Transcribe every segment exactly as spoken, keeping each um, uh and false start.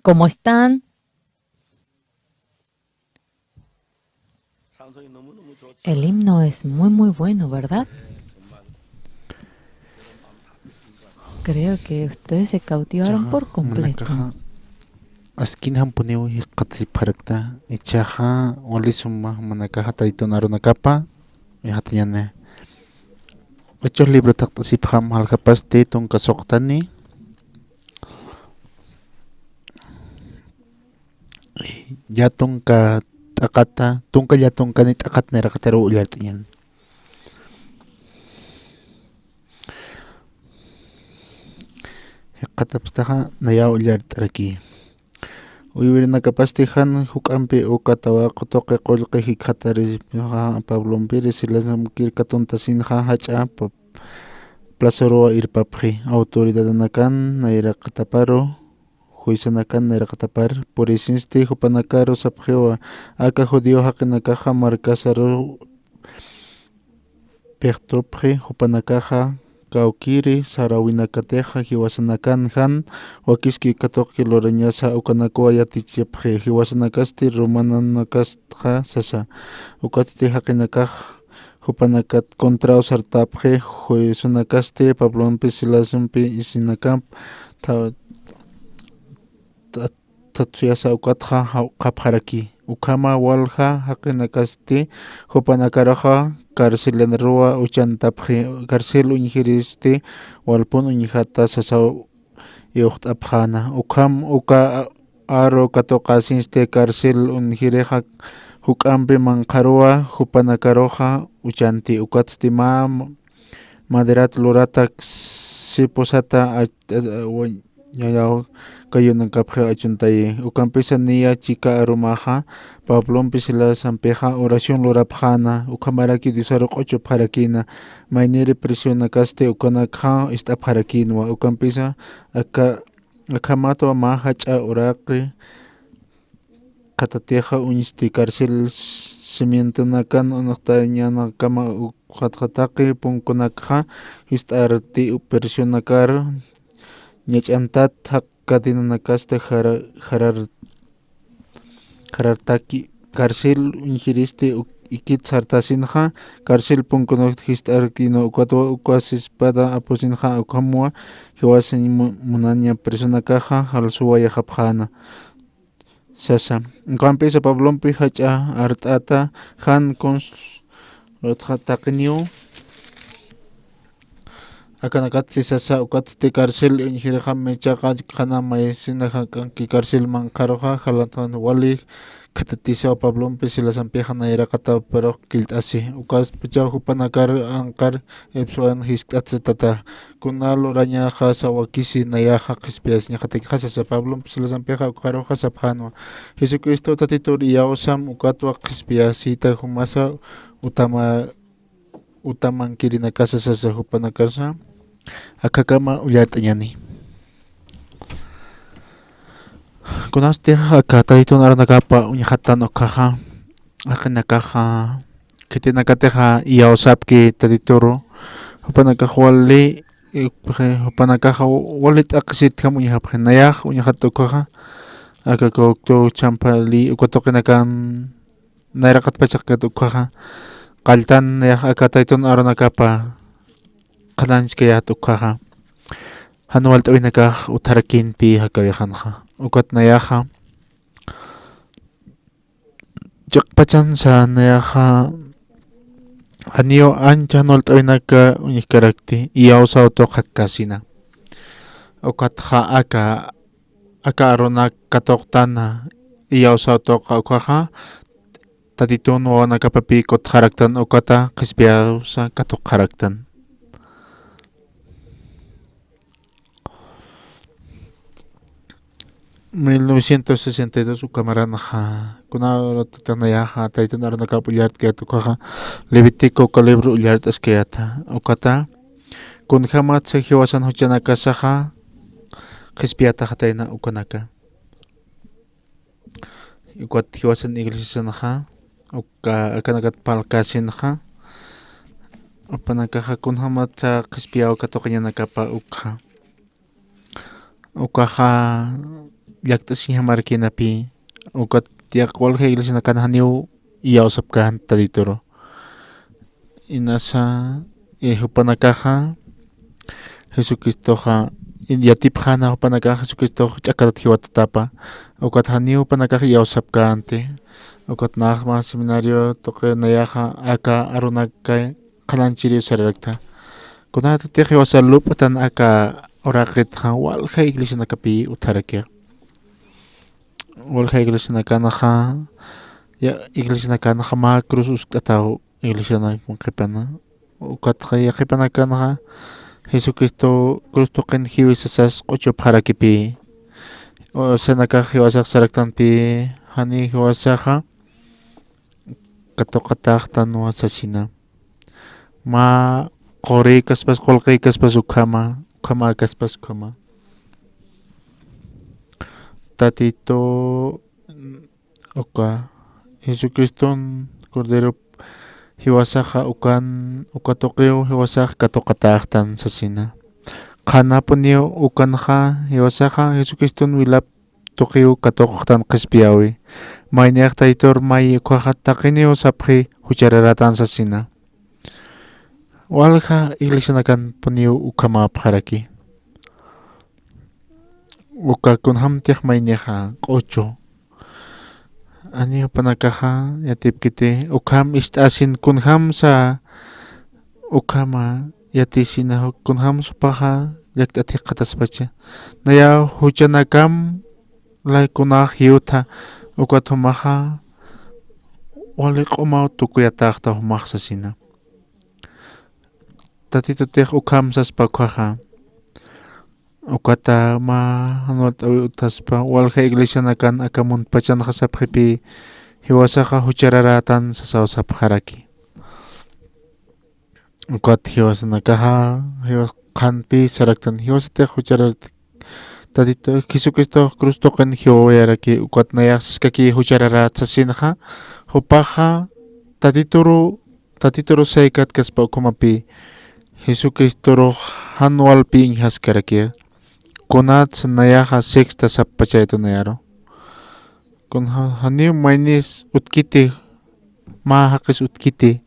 ¿Cómo están? El himno es muy, muy bueno, ¿verdad? Creo que ustedes se cautivaron por completo. Askin jampuniw jikxatasipxarakta, ichaxa wali suma jumanakaxa Taytun arunakapa uñjatañäni. Hechos libro thaqt'asipxam jaljapasti tunka suxtani. Ya tunka t'aqata, tunka ya tunkani t'aqat nayraqataruw ullart'añäni. Jikxatapstaxa nayaw ullart'araki. Uywirinakapasti jan juk'ampi uka tawaqu tuqi qullqi jikxatari Pablompiri Silasampkir katuntasinxa jach'a pa-, plazaruwa irpapxi, autoridadanakan nayraqataparu, juicionakan nayraqatapar purisinsti jupanakaru sapxiwa, aka judío jaqinakaxa markasaru pixtupxi, jupanakaxa kawkiri saräwinakatixa jiwasanakan jan wakiski katuqki lurañasa ukanakwa yatichipxi, jiwasanakasti romananakastxa sasa. Ukatsti jaqinakax jupanakat contraw sartapxi, juicionakasti Pablompi Silasampi isinakamp tha-, tha-, thatsuyasa ukatxa jaw-, qhapxaraki. Ukhama walja jaqinakasti jupanakaruxa carcelaruwa uchantapxi, carcel uñjiristi walpun uñjata sasaw iwxt'apxäna. Ukham uka a-, aru katuqasinsti carcel uñjirixa juk'ampi manqharuwa jupanakaruxa uchanti. Ukatsti mä maderat lurata sipusata ach-, a-, a-, wa-, ñayaw kayunakapxi achuntayi. Ukampisa niya chika arumaxa Pablompi Silasampixa oración lurapxäna, ukhamaraki Diosaru q'uchupxarakïna, mayniri presionakasti ukanakxa ist'apxarakïnwa. Ukampisa aka, akhamatwa mä jach'a uraqi qhatatixa uñsti, carcel cimientonakan unuqtañanakama ukxatxa taqi punkunakxa jist'arti, presionakar ñach'antat, jaq cadenanakasta jara-, jarar-, jarartaki, carcel uñjiristi uk-, ikit sartasinxa, carcel punkunakta jist'arkïnwa, ukatwa ukas espada apusinxa, ukhamwa jiwasañ mu-, munaña presionakaxa jalsuwayxapxäna sasa. Ukampisa Pablompi jach'a art'ata jan kuns taqiniw. Akanakatsti sasa, ukatsti carcel uñjirixam michaqa qhana maysina jak'anki carcel manqharuxa, jalatxan wali khatatisaw Pablompi Silasampixa nayraqataparux killt'asi. Ukaspachaw jupanakar anqar ipsuwan jiskt'atsa tata. Kuna lurañaxa sawakisi nayaxa qhispiyasiñaxatakixasa. Pablompi Silasampixa ukxaruxa sapxänwa: Jesucristo Tatitur iyawsam ukatwa qhispiyasita jumasa utama-, utamankirinakasa sasa. Jupanakasa akhakama ullart'añäni. Kunasti aka Tatitun arunakapa uñjatan ukkhaxa, jaqinakaxa khitinakatixa iyawsapki Tatituru, jupanakax wali, eh, jupanakaxa wali t'aqhisitjam uñjapxi. Nayax uñjat ukkhaxa, aka kawktu chhampali uka tuqinakan nayraqat pachaqkat ukkhaxa, qalltan nayax aka Tatitun arunakapa qhanañchkayät ukkhaxa, jan walt'äwinakax utjarakïnpï jakawixanxa. Ukat nayaxa chiqpachansa nayaxa, janiw ancha jan walt'äwinaka uñjkarakti, iyawsaw tuq jakkasina. Ukatxa aka, aka arunak katuqtana, iyawsaw tuqa ukkhaxa, Tatitun wawanakapapï kutxaraktan, ukata qhispiyawsa katuqxaraktan. Mil novecientos sesenta y dos uka maranxa, kuna uratatanxa nayaxa Tatitun arunakap ullart'kayät ukkhaxa, Levítico uka libro ullart'askayäta, ukata kunjamatsa jiwasan juchanakasaxa qhispiyataxatayna ukanaka. Ukat jiwasan iglesiasanxa, uka, akanakat parlkäsinxa, jupanakaxa kunjamatsa qhispiyaw katuqañanakapa ukkha. Ukaxa llakt'asiñjamarkinapi, ukat yaqha walja iglesianakan janiw iyawsapkän Tatituru. Inasa, eh, jupanakaxa, Jesucristoxa, yatipxäna jupanakax Jesucristox ch'akatat jiwatatapa, ukat janiw jupanakax iyawsapkänti, ukat nax mä seminario tuqi nayaxa aka arunakay qhanañchiriw sararakta. Kunatix jiwasa lup'tan aka uraqitxa walja iglesianakapi utjarakix. Walja iglesianakanxa, ya, iglesianakanxa mä cruz uskt'ataw iglesianak qhipana. Ukatxa yaqhipanakanxa Jesucristo cruz tuqin jiwi sasas q'uchupxarakipi. O, sanakax jiwasax saraktanpi, jani jiwasaxa katuqataxtanwa sasina. Mä qurïkaspas, qullqïkaspas ukhama, ukhamäkaspas ukhama. Tatitu uka Jesucriston Corderop jiwasaxa ukan, uka tuqiw jiwasax katuqataxtan sasina. Qhanapuniw ukanxa jiwasaxa Jesucriston wilap tuqiw katuqxtan qhispiyäwi. Maynix Tatitur may ukhaxa taqiniw sapxi juchararätan sasina. Walja iglesianakanpuniw ukhamäpxaraki. Uka kunjamtix maynixa q'uchu. Jani jupanakaxa yatipkiti, ukham ist'asin kunjamsa ukhama yatisina, kunjamsa jupaxa llakt'at jikxataspacha. Nayaw juchanakam lay kunax jiwtha, ukat jumaxa wali q'umaw tukuyataxta jumax sasina. Tatitutix ukham saspa ukhaxa. Ukata mä jan walt'äwi utjaspa, walja iglesianakan aka muntpachanxa sapxipï, jiwasaxa juchararätan sasaw sapxaraki. Ukat jiwasanakaxa, jiwas qhanpï saraktan, jiwasatix juchararätan. Tatitu Jesucristox cruz tuqin jiwawayaraki, ukat nayax siskaki juchararäta sasinxa, jupaxa Tatituru, Tatituru saykatkaspa ukhamapï, Jesucristorux jan walpï iñjaskaraki. Kunatsa nayaxa sexta sapxachaytu nayaru. Kunja-, janiw maynis utkiti, mä jaqis utkiti,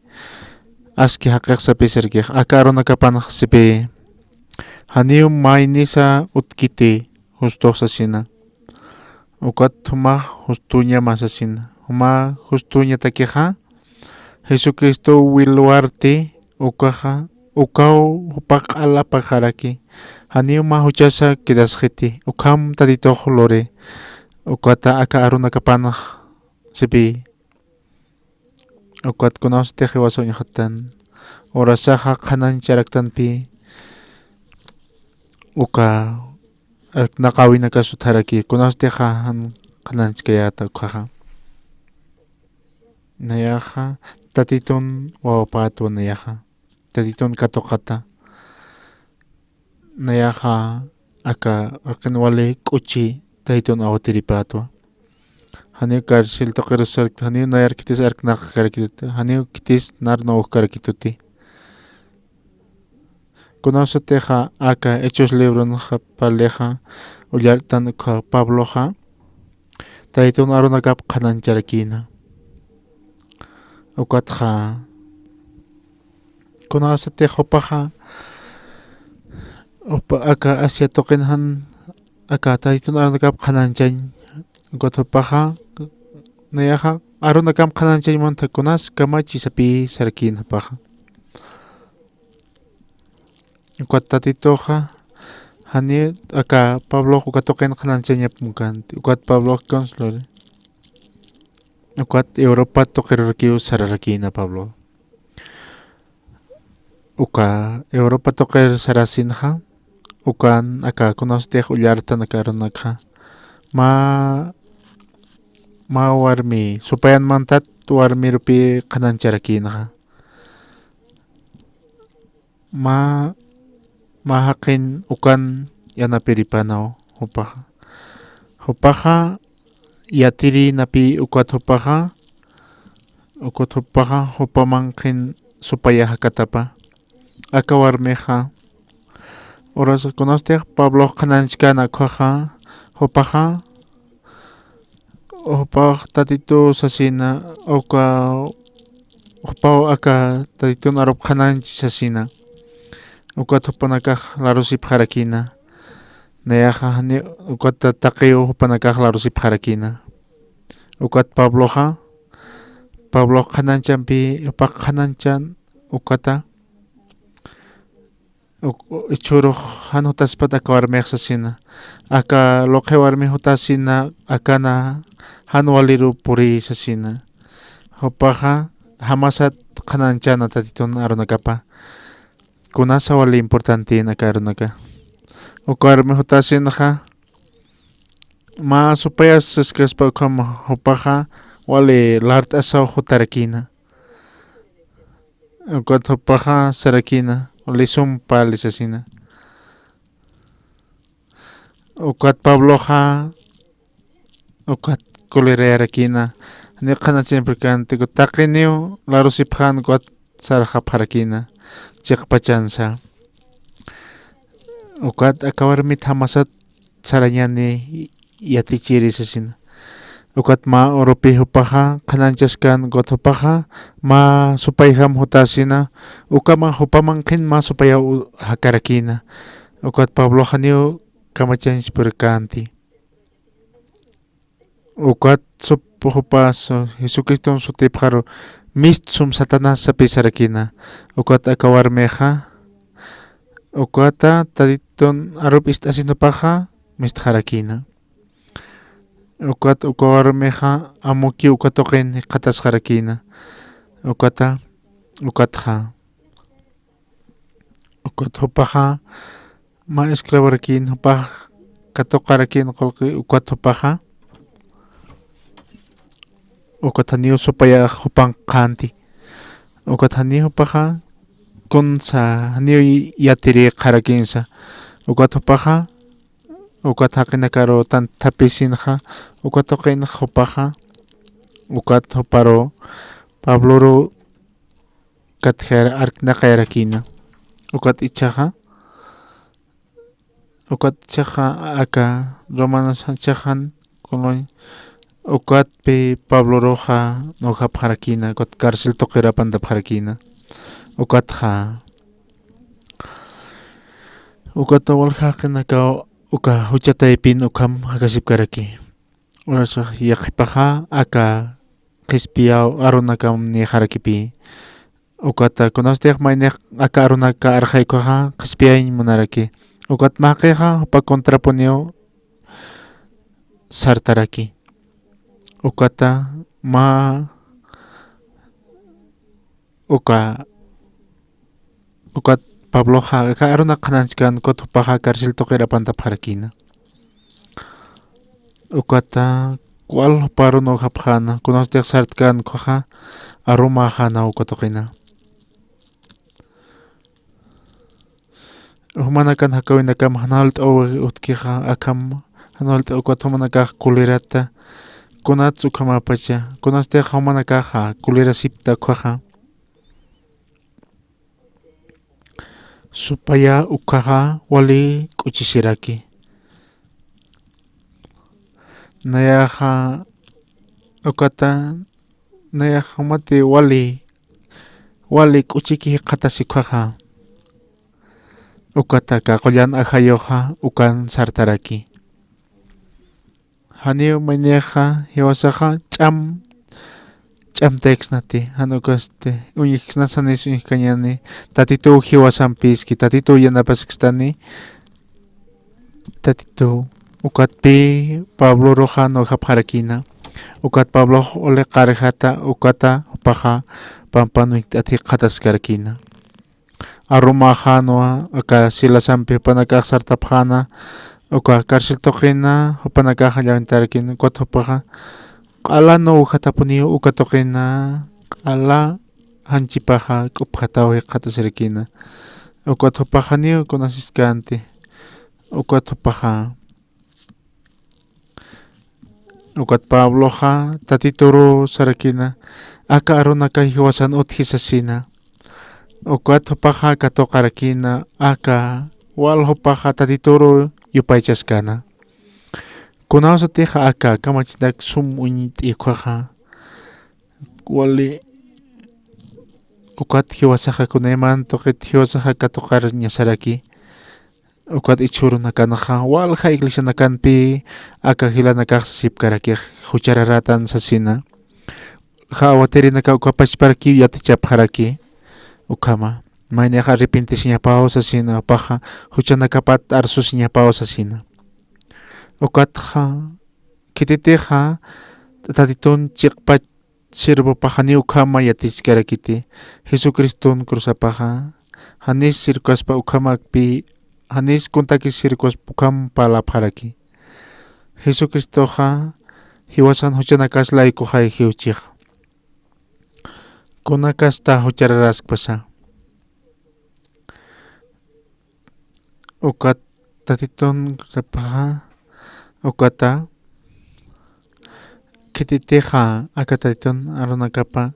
aski jaqix sapï sarkix, aka arunakapanx sipï. Janiw maynisa utkiti, justux sasina. Ukat jumax justuñama sasina. Juma justuñatakixa, Jesucristo wilwarti ukaxa, ukaw jupax q'al apaxaraki. Janiw mä juchasa quedasxiti, ukham Tatitux luri. Ukata aka arunakapanx sipï. Ukat kunawsatix jiwasa uñxattan, urasaxa qhanañcharaktanpï, uka arknaqäwinakas utjaraki, kunawsatixa jan qhanañchkayäta ukhaxa. Nayaxa Tatitun wawapätwa nayaxa. Tatitun katuqata. Nayaxa aka uraqin wali k'uchi Tatitun awtiripätwa. Janiw cárcel tuqirus sarkta, janiw nayar khitis arknaqakarakituti, janiw khitis narnawjkarakituti. Kunawsatixa aka Hechos libronxa parlixa ullartan ukha Pabloxa, Tatitun arunakap qhanañcharakïna. Ukatxa, kunawsatix jupaxa, jupa aka Asia tuqin jan, aka Tatitun arunakap qhanañchañ, ukat jupaxa, nayaxa, arunakam qhanañchañ muntha kunas kamachi sapï sarakïn jupaxa. Ukat Tatituxa, jani aka Pablox uka tuqin qhanañchañap munkanti. Ukat Pablox consular. Ukat Europa tuqirurakiw sararakïna Pablo. Uka Europa tuqir sarasinxa, ukan aka kunawsatix ullartan aka arunakxa. Mä, mä warmi, supayan mantat warmirupï qhanañcharakïnxa. Mä, mä jaqin ukan yanapiripanaw jupaxa. Jupaxa yatirinapï ukat jupaxa, ukat jupaxa jupa manqhin supaya jakatapa. Aka warmixa, urasa kunawsatix Pablox qhanañchkän ukhaxa, jupaxa Jupax Tatitu sasina, uka, jupaw aka Tatitun arup qhanañchi sasina. Ukat jupanakax larusipxarakina. Nayaxa jani ukat taqiw jupanakax larusipxarakina. Ukat Pabloxa, Pablox qhanañchampi, jupax qhanañchan ukata, uk-, ichhürux jan jutaspat aka warmix sasina. Aka luqhi warmi jutasina, akana jan waliru puri sasina. Jupaxa jamasat qhanañchana Tatitun arunakapa. Kunasa wali importantin aka arunaka. Uka warmi jutasinxa, mä supayas saskaspa ukham jupaxa wali lart'asaw jutarakina. Ukat jupaxa sarakina, wali sumpa sasina. Ukat Pabloxa, ukat kulirayarakina, janiw qhanañchañapxaraktanti, ukat taqiniw larusipxän, ukat sarxapxarakina, chiqpachansa. Ukat aka warmit jamasat sarañani yatichiri sasina. Ukat mä urupi jupaxa qhanañchaskän, ukat jupaxa mä supayjam jutasina, ukhama jupa manqhin mä supayaw u-, jakarakina. Ukat Pablox janiw kamachañchpürkänti. Ukat sup jupas Jesucriston sutipxaru, mist sum Satanás sapï sarakina. Ukat aka warmixa, ukata Tatitun arup ist'asin jupaxa mistxarakina. Ukat uka warmixa amukiw uka tuqin jikxatasxarakina. Ukata, ukatxa. Ukat jupaxa mä esclavorakin, jupax katuqarakin qullqi, ukat jupaxa. Ukat janiw supayax jupankkänti. Ukat janiw jupaxa kunsa, janiw yatirïxarakinsa. Ukat jupaxa, ukat jaqinakaru tantaphisinxa, ukat tuqinx jupaxa, ukat juparu Pabloru katjayar-, arknaqayarakina. Ukat ichhaxa, ukat ichhaxa aka Romanos ichhaxan, Colonia, ukatpi Pabloruxa nuwjapxarakina, ukat cárcel tuqir apantapxarakina. Ukatxa, ukat walja jaqinakaw uka jucha taypin ukham jakasipkaraki. Urasa yaqhipaxa aka qhispiyaw arunakamnïxarakipï. Ukata kunastix maynix aka arunaka arxay ukhaxa qhispiyañ munaraki. Ukat mä jaqixa jupa contrapuniw sartaraki. Ukata mä uka, ukat Pabloxa aka arunak qhanañchkän, ukat jupaxa cárcel tuqir apantapxarakina. Ukata wal juparu nuwjapxäna, kunastix sartkän ukhaxa arumäxäna uka tuqina. Jumanakan jakäwinakam jan walt'äwi utjkixa akham, jan walt'äwi ukat jumanakax kulirata, kunats ukhamäpacha, kunastix jumanakaxa kulirasipta ukhaxa. Supaya ukhaxa wali k'uchisiraki. Nayaxa ukata, nayax jumati wali, wali k'uchiki jikxatasi ukhaxa. Ukata aka qullan ajayuxa ukan sartaraki. Janiw maynixa jiwasaxa ch'am, ch'amtayksnati, jan ukasti uñjksna, sanis uñjkañäni, Tatituw jiwasampiski, Tatituw yanapasiskistani, Tatituw. Ukatpï Pabloruxa nuwjapxarakina, ukat Pablox uliqarjata, ukata jupaxa pampan uñjt'at jikxataskarakina. Arumäxänwa, aka Silasampi jupanakax sartapxäna, uka cárcel tuqina jupanakax llawintarakina, ukat jupaxa q'ala nuwjatapuniw uka tuqina, q'ala janchipaxa k'upjataw jikxatasirakina. Ukat jupax janiw kunasiskänti, ukat jupaxa. Ukat Pabloxa Tatituru sarakina, aka arunaka jiwasan utji sasina. Ukat jupaxa katuqarakina, aka wal jupaxa Tatituru yupaychaskana. Kunawsatixa aka kamachinak sum uñt'i ukhaxa, wali ukat jiwasaxa kunayman tuqit jiwasaxa katuqarñasaraki. Ukat ichhurunakanxa walja iglesianakanpi aka jilanakax sasipkarakix, juchararätan sasina. Ja awatirinaka uka pachparaki yatichapxaraki ukhama. Maynixa arrepentisiñapaw sasina, jupaxa juchanakapat arsusiñapaw sasina. Ukatxa khititixa Tatitun chiqpach sirvopaxa janiw ukhama yatichkarakiti. Jesucriston cruzapaxa janis sirvkaspa ukhamakpi, janis kuntakis sirvkaspa ukham parlapxaraki. Jesucristoxa jiwasan juchanakas laykuxay jiwchix. Kunakasta juchararaskpasa. Ukat Tatitun cruzapaxa, ukata khititixa aka Tatitun arunakapa,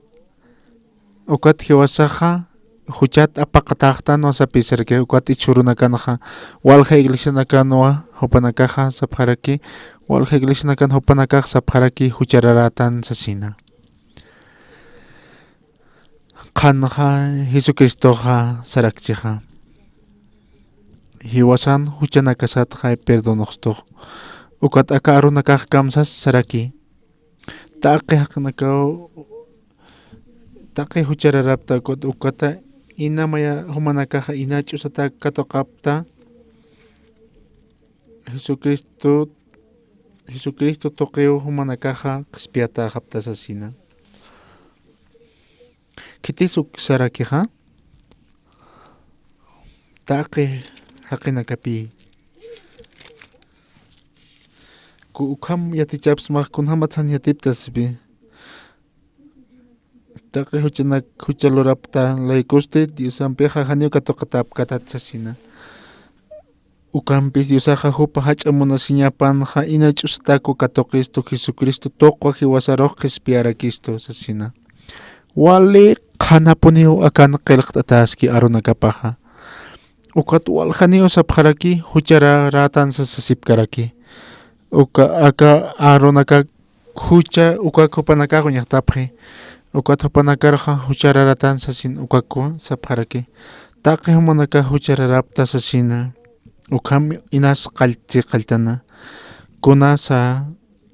ukat jiwasaxa juchat apaqataxtan wasapïsaraki, ukat ichhurunakanxa, walja iglesianakanwa jupanakaxa sapxaraki, walja iglesianakan jupanakax sapxaraki juchararätan sasina. Qhanxa Jesucristoxa sarakchixa, jiwasan juchanakasatxa perdonuxtux. Ukat aka arunakax kamsas saraki, taqi jaqinakaw, taqi juchararapta, ukat, ukata ina maya jumanakaxa ina ch'usatak katuqapta, Jesucristo, Jesucristo tuqiw jumanakaxa qhispiyatäxapta sasina. Khitis uk sarakixa, taqi jaqinakapï. Ku ukham yatichapsmax kunjamatsan yatiptaspi. Taqi juchanak jucha lurapta laykusti Diosampixa janiw katuqatäpkatat sasina. Ukampis Diosaxa jupa jach'a munasiñapanxa ina ch'usatakwa katuqistu Jesucristo tuqwa jiwasarux qhispiyarakistu sasina. Wali qhanapuniw akan qillqt'ataski arunakapaxa. Ukat waljaniw sapxaraki, juchararätan sasipkaraki. Uka aka arunaka jucha ukak jupanakax uñaxtapxi. Ukat jupanakarxa juchararatan sasin ukakwa sapxaraki. Taqi jumanakax juchararapta sasina. Ukham inas qalltsi qalltana. Kunasa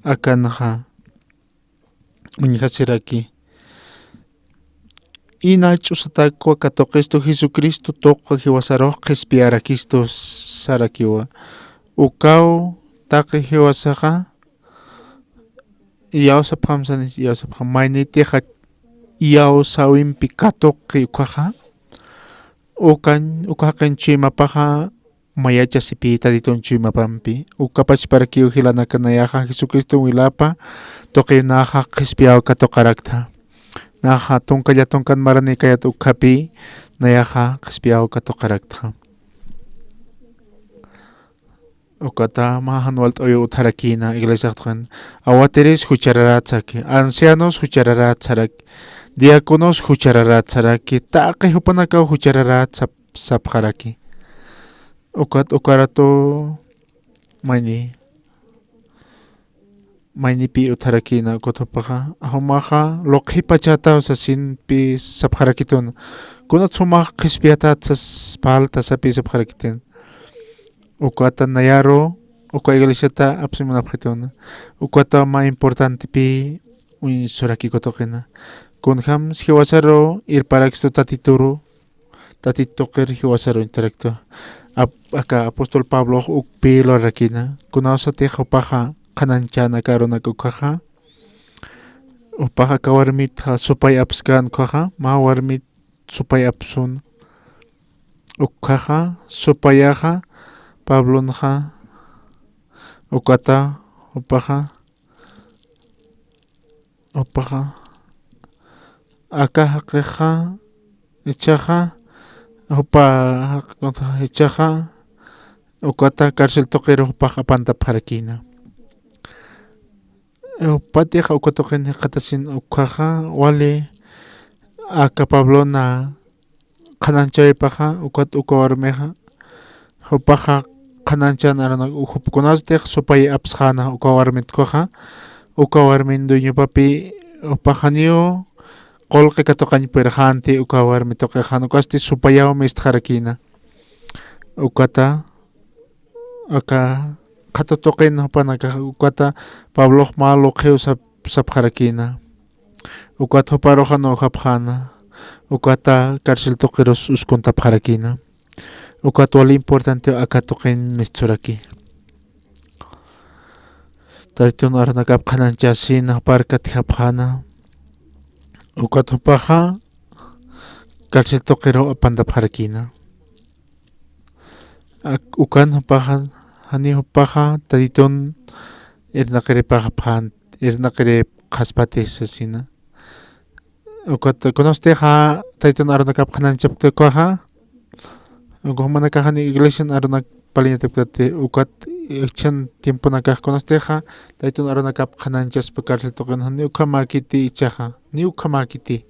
akanxa uñjasiraki. Ina ch'usatakwa katuqistu Jesucristo tuqwa jiwasarux qhispiyarakistu sarakiwa. Ukaw taqi jiwasaxa iyawsapxam sanis, iyawsapxam maynitixa iyawsäwimpi katuqi ukhaxa. Ukan, uka jaqin chuymapaxa mayachasipï Tatitun chuymapampi. Uka pachparakiw jilanaka nayaxa Jesucriston wilapa tuqiw naxa qhispiyaw katuqaraktha. Naxa tunka llatunkan maranïkayat ukhapï nayaxa qhispiyaw katuqaraktha. Ukata mä jan walt'uyu utjarakïna iglesiax tuqin. Awatiris juchararätsaki, ancianos juchararätsaraki, diáconos juchararätsaraki, taqi jupanakaw juchararätsap sapxaraki. Ukat ukaratu mayni, maynipï utjarakïna ukat jupaxa, jumaxa luqhipachätaw sasinpï sapxarakitun. Kunat jumax qhispiyatat sas falta sapï sapxarakitin. Ukata nayaru uka iglesiata apsimunapxitun. Ukata mä importantepï uñsuraki katuqina. Kunjams jiwasaru irparakistu Tatituru, Tatit tuqir jiwasaru uñtaraktu. Ap-, aka apóstol Pablox ukpï lurarakïna. Kunawsatix jupaxa qhanañchänaka arunak ukhaxa. Jupax aka warmitxa supay apskän ukhaxa, mä warmit supay apsun. Ukhaxa, supayaxa, Pablonxa, ukata, jupaxa, jupaxa, aka jaqixa, ichhaxa, jupa jaqi, ichhaxa, ukata cárcel tuqiru jupax apantapxarakïna. Jupatixa uka tuqin jikxatasin ukhaxa, wali aka Pablona qhanañchawaypaxa, ukat uka warmixa, jupaxa qhanañchan arunak, jupkunastix supay apsxäna uka warmit ukaxa, uka warmin dueñopapi jupax janiw qullqi katuqañ purirxänti uka warmi tuqixan, ukasti supayaw mistxarakïna. Ukata, aka qhatu tuqin jupanakax ukata Pablox mä luqiw sap-, sapxarakïna. Ukat juparuxa nuwjapxäna. Ukata cárcel tuqirus uskuntapxarakïna. Ukat wali importante aka tuqin mistsuraki. Taytun arunakap qhanañchasina jupar katjapxäna. Ukat jupaxa cárcel tuqiru apantapxarakïna. Ak-, ukan jupaxa, jani jupaxa, Taytun irnaqiripxapxän, irnaqiripxaspati sasina. Ukat, kunasixa, Taytun arunakap qhanañchapkti ukaxa, uka jumanakax jani iglesian arunak paliñatapkti, ukat, jichhan tiemponakax kunasixa, Taytun arunakap qhanañchaspa cárcel tuqin, jani ukhamäkiti jichhaxa, ni ukhamäkiti.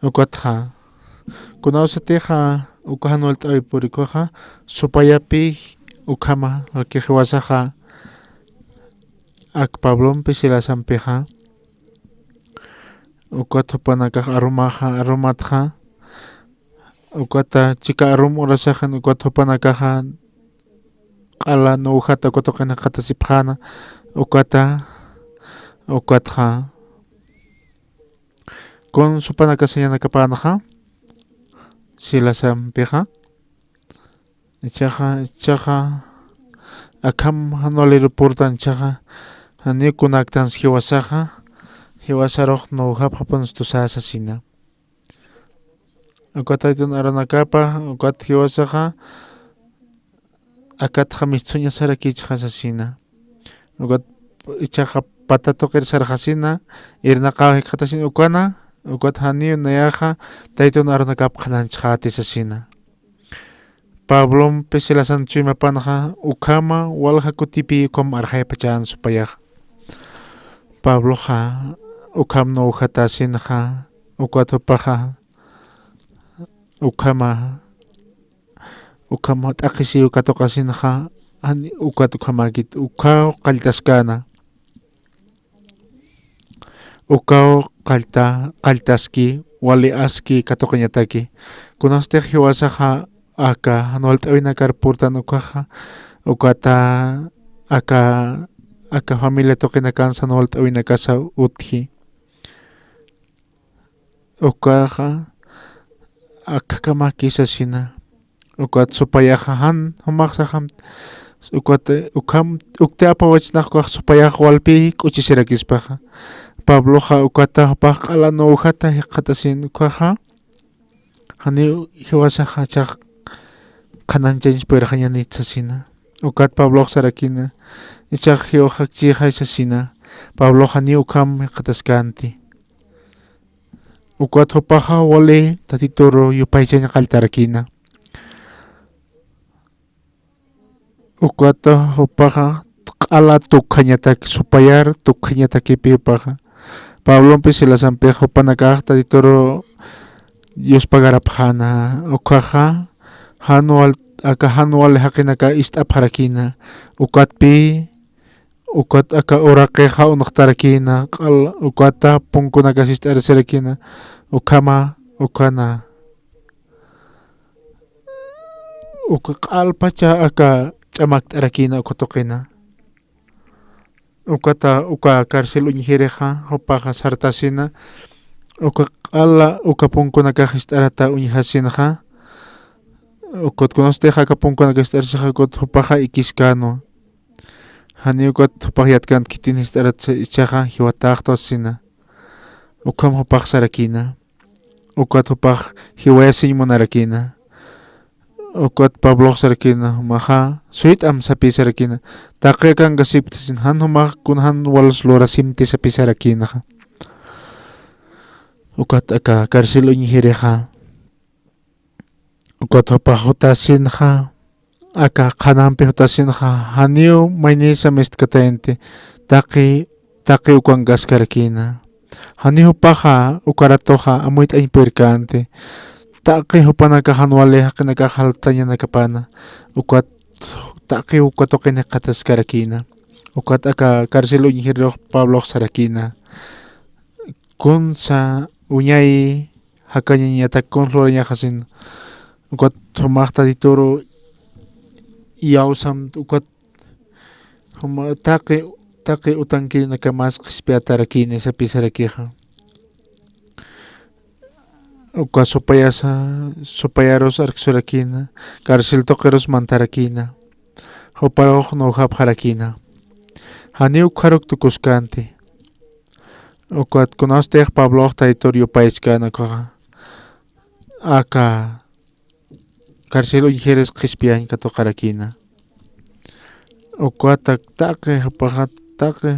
Ukatxa, kunawsatixa, uka jan walt'äwi purï ukaxa, supayapï ukhama, jiwasaxa, ak Pablompi Silasampixa, ukat jupanakax arumaxa, arumatxa, ukata chika arum urasaxan, ukat jupanakaxa, q'ala nuwjata uka tuqin jikxatasipxäna, ukata, ukatxa. Kuns jupanakax sañanakapänxa, Silasampixa. Jichhaxa, jichhaxa, akham jan waliru purtan jichhaxa, janiw kunaktansa jiwasaxa, jiwasarux nuwjapxapunsa tusa sasina. Ukat Taytun arunakapa, ukat jiwasaxa, akatxa mistsuñasarakïchxa sasina. Ukat jichhaxa pata tuqir sarxasina, irnaqaw jikxatasina ukana, ukat janiw nayaxa, Taytun arunakap qhanañchxäti sasina. Pablompi Silasan chuymapanxa, ukhama walja kutipï ukham arxaypachän supayaxa. Pabloxa, ukham nuwjatasinxa, ukat jupaxa, ukhama, ukhama t'aqhisiw katuqasinxa, jani ukat ukhamäkit, ukaw qalltaskäna. Ukaw qallta-, qalltaski, wali aski katuqañataki. Kunastix jiwasaxa aka jan walt'äwinakar purtan ukaxa, ukata aka, aka familia tuqinakansa jan walt'äwinakasa utji. Ukaxa, akhakamaki sasina. Ukat supayaxa jan, jumax saxam, ukat, ukham, ukti apawachnaq ukax supayax walpi k'uchisirakispaxa. Pabloxa ukata jupax q'ala nuwjata jikxatasin ukaxa, janiw jiwasaxa jichhax qhanañchañch purxañanit sasina. Ukat Pablox sarakïna, jichhax jiwaxakchixay sasina. Pablox janiw ukham jikxataskänti. Ukat jupaxa wali Tatituru yupaychañ qalltarakïna. Ukat jupaxa q'ala tukjañatak, supayar tukjañatakipï jupaxa. Pablompi Silasampix jupanakax Tatituru yuspagarapxäna, ukaxa jan wal-, aka jan wali jaqinaka ist'apxarakïna. Ukatpï ukat aka uraqixa unxtarakïna, q'al-, ukata punkunakas ist'arasirakïna, ukhama, ukana. Uka q'alpacha aka ch'amakt'arakïna uka tuqina. Ukata, uka cárcel uñjirixa, jupaxa sartasina, uka q'ala, uka punkunakax ist'arata uñjasinxa, ukat kunastix aka punkunakax ist'arasixa, ukat jupaxa ikiskänwa. Janiw ukat jupax yatkan khitin jist'arat jichhaxa jiwatäxtwa sasina. Ukham jupax sarakïna. Ukat jupax jiwayasiñ munarakïna. Ukat Pablox sarakïna, jumaxa suyt'am sapï sarakïna. Taqi akankasipkti sasin, jan jumax kun jan wals lurasimti sapï sarakïnaxa. Ukat aka cárcel uñjirixa. Ukat jupax jutasinxa, aka qhanampi jutasinxa, janiw maynisa mistkatayanti, taqi, taqi ukankaskarakïna. Janiw jupaxa, uka ratuxa, amuyt'añ purkänti, taqi jupanakax jan wali jaqinakax jaltañanakapana, ukat taqi uka tuqin jikxataskarakïna. Ukat aka carcel uñjirirux Pablox sarakïna: Kunsa uñayi jakañañatak kuns lurañaxa sina. Ukat jumax Tatituru iyawsam, ukat juma taqi, taqi utankirinakamasa qhispiyatarakïna sapï sarakixa. Uka supayasa, supayarus arkhisurakïna, carcel tuqirus mantarakïna, juparux nuwjapxarakïna. Janiw ukxaruk tukuskänti. Ukat kunastix Pablox Tatitur yupayskän ukaxa, aka carcel uñjiris qhispiyañ katuqarakïna. Ukatak taqi jupaxa, taqi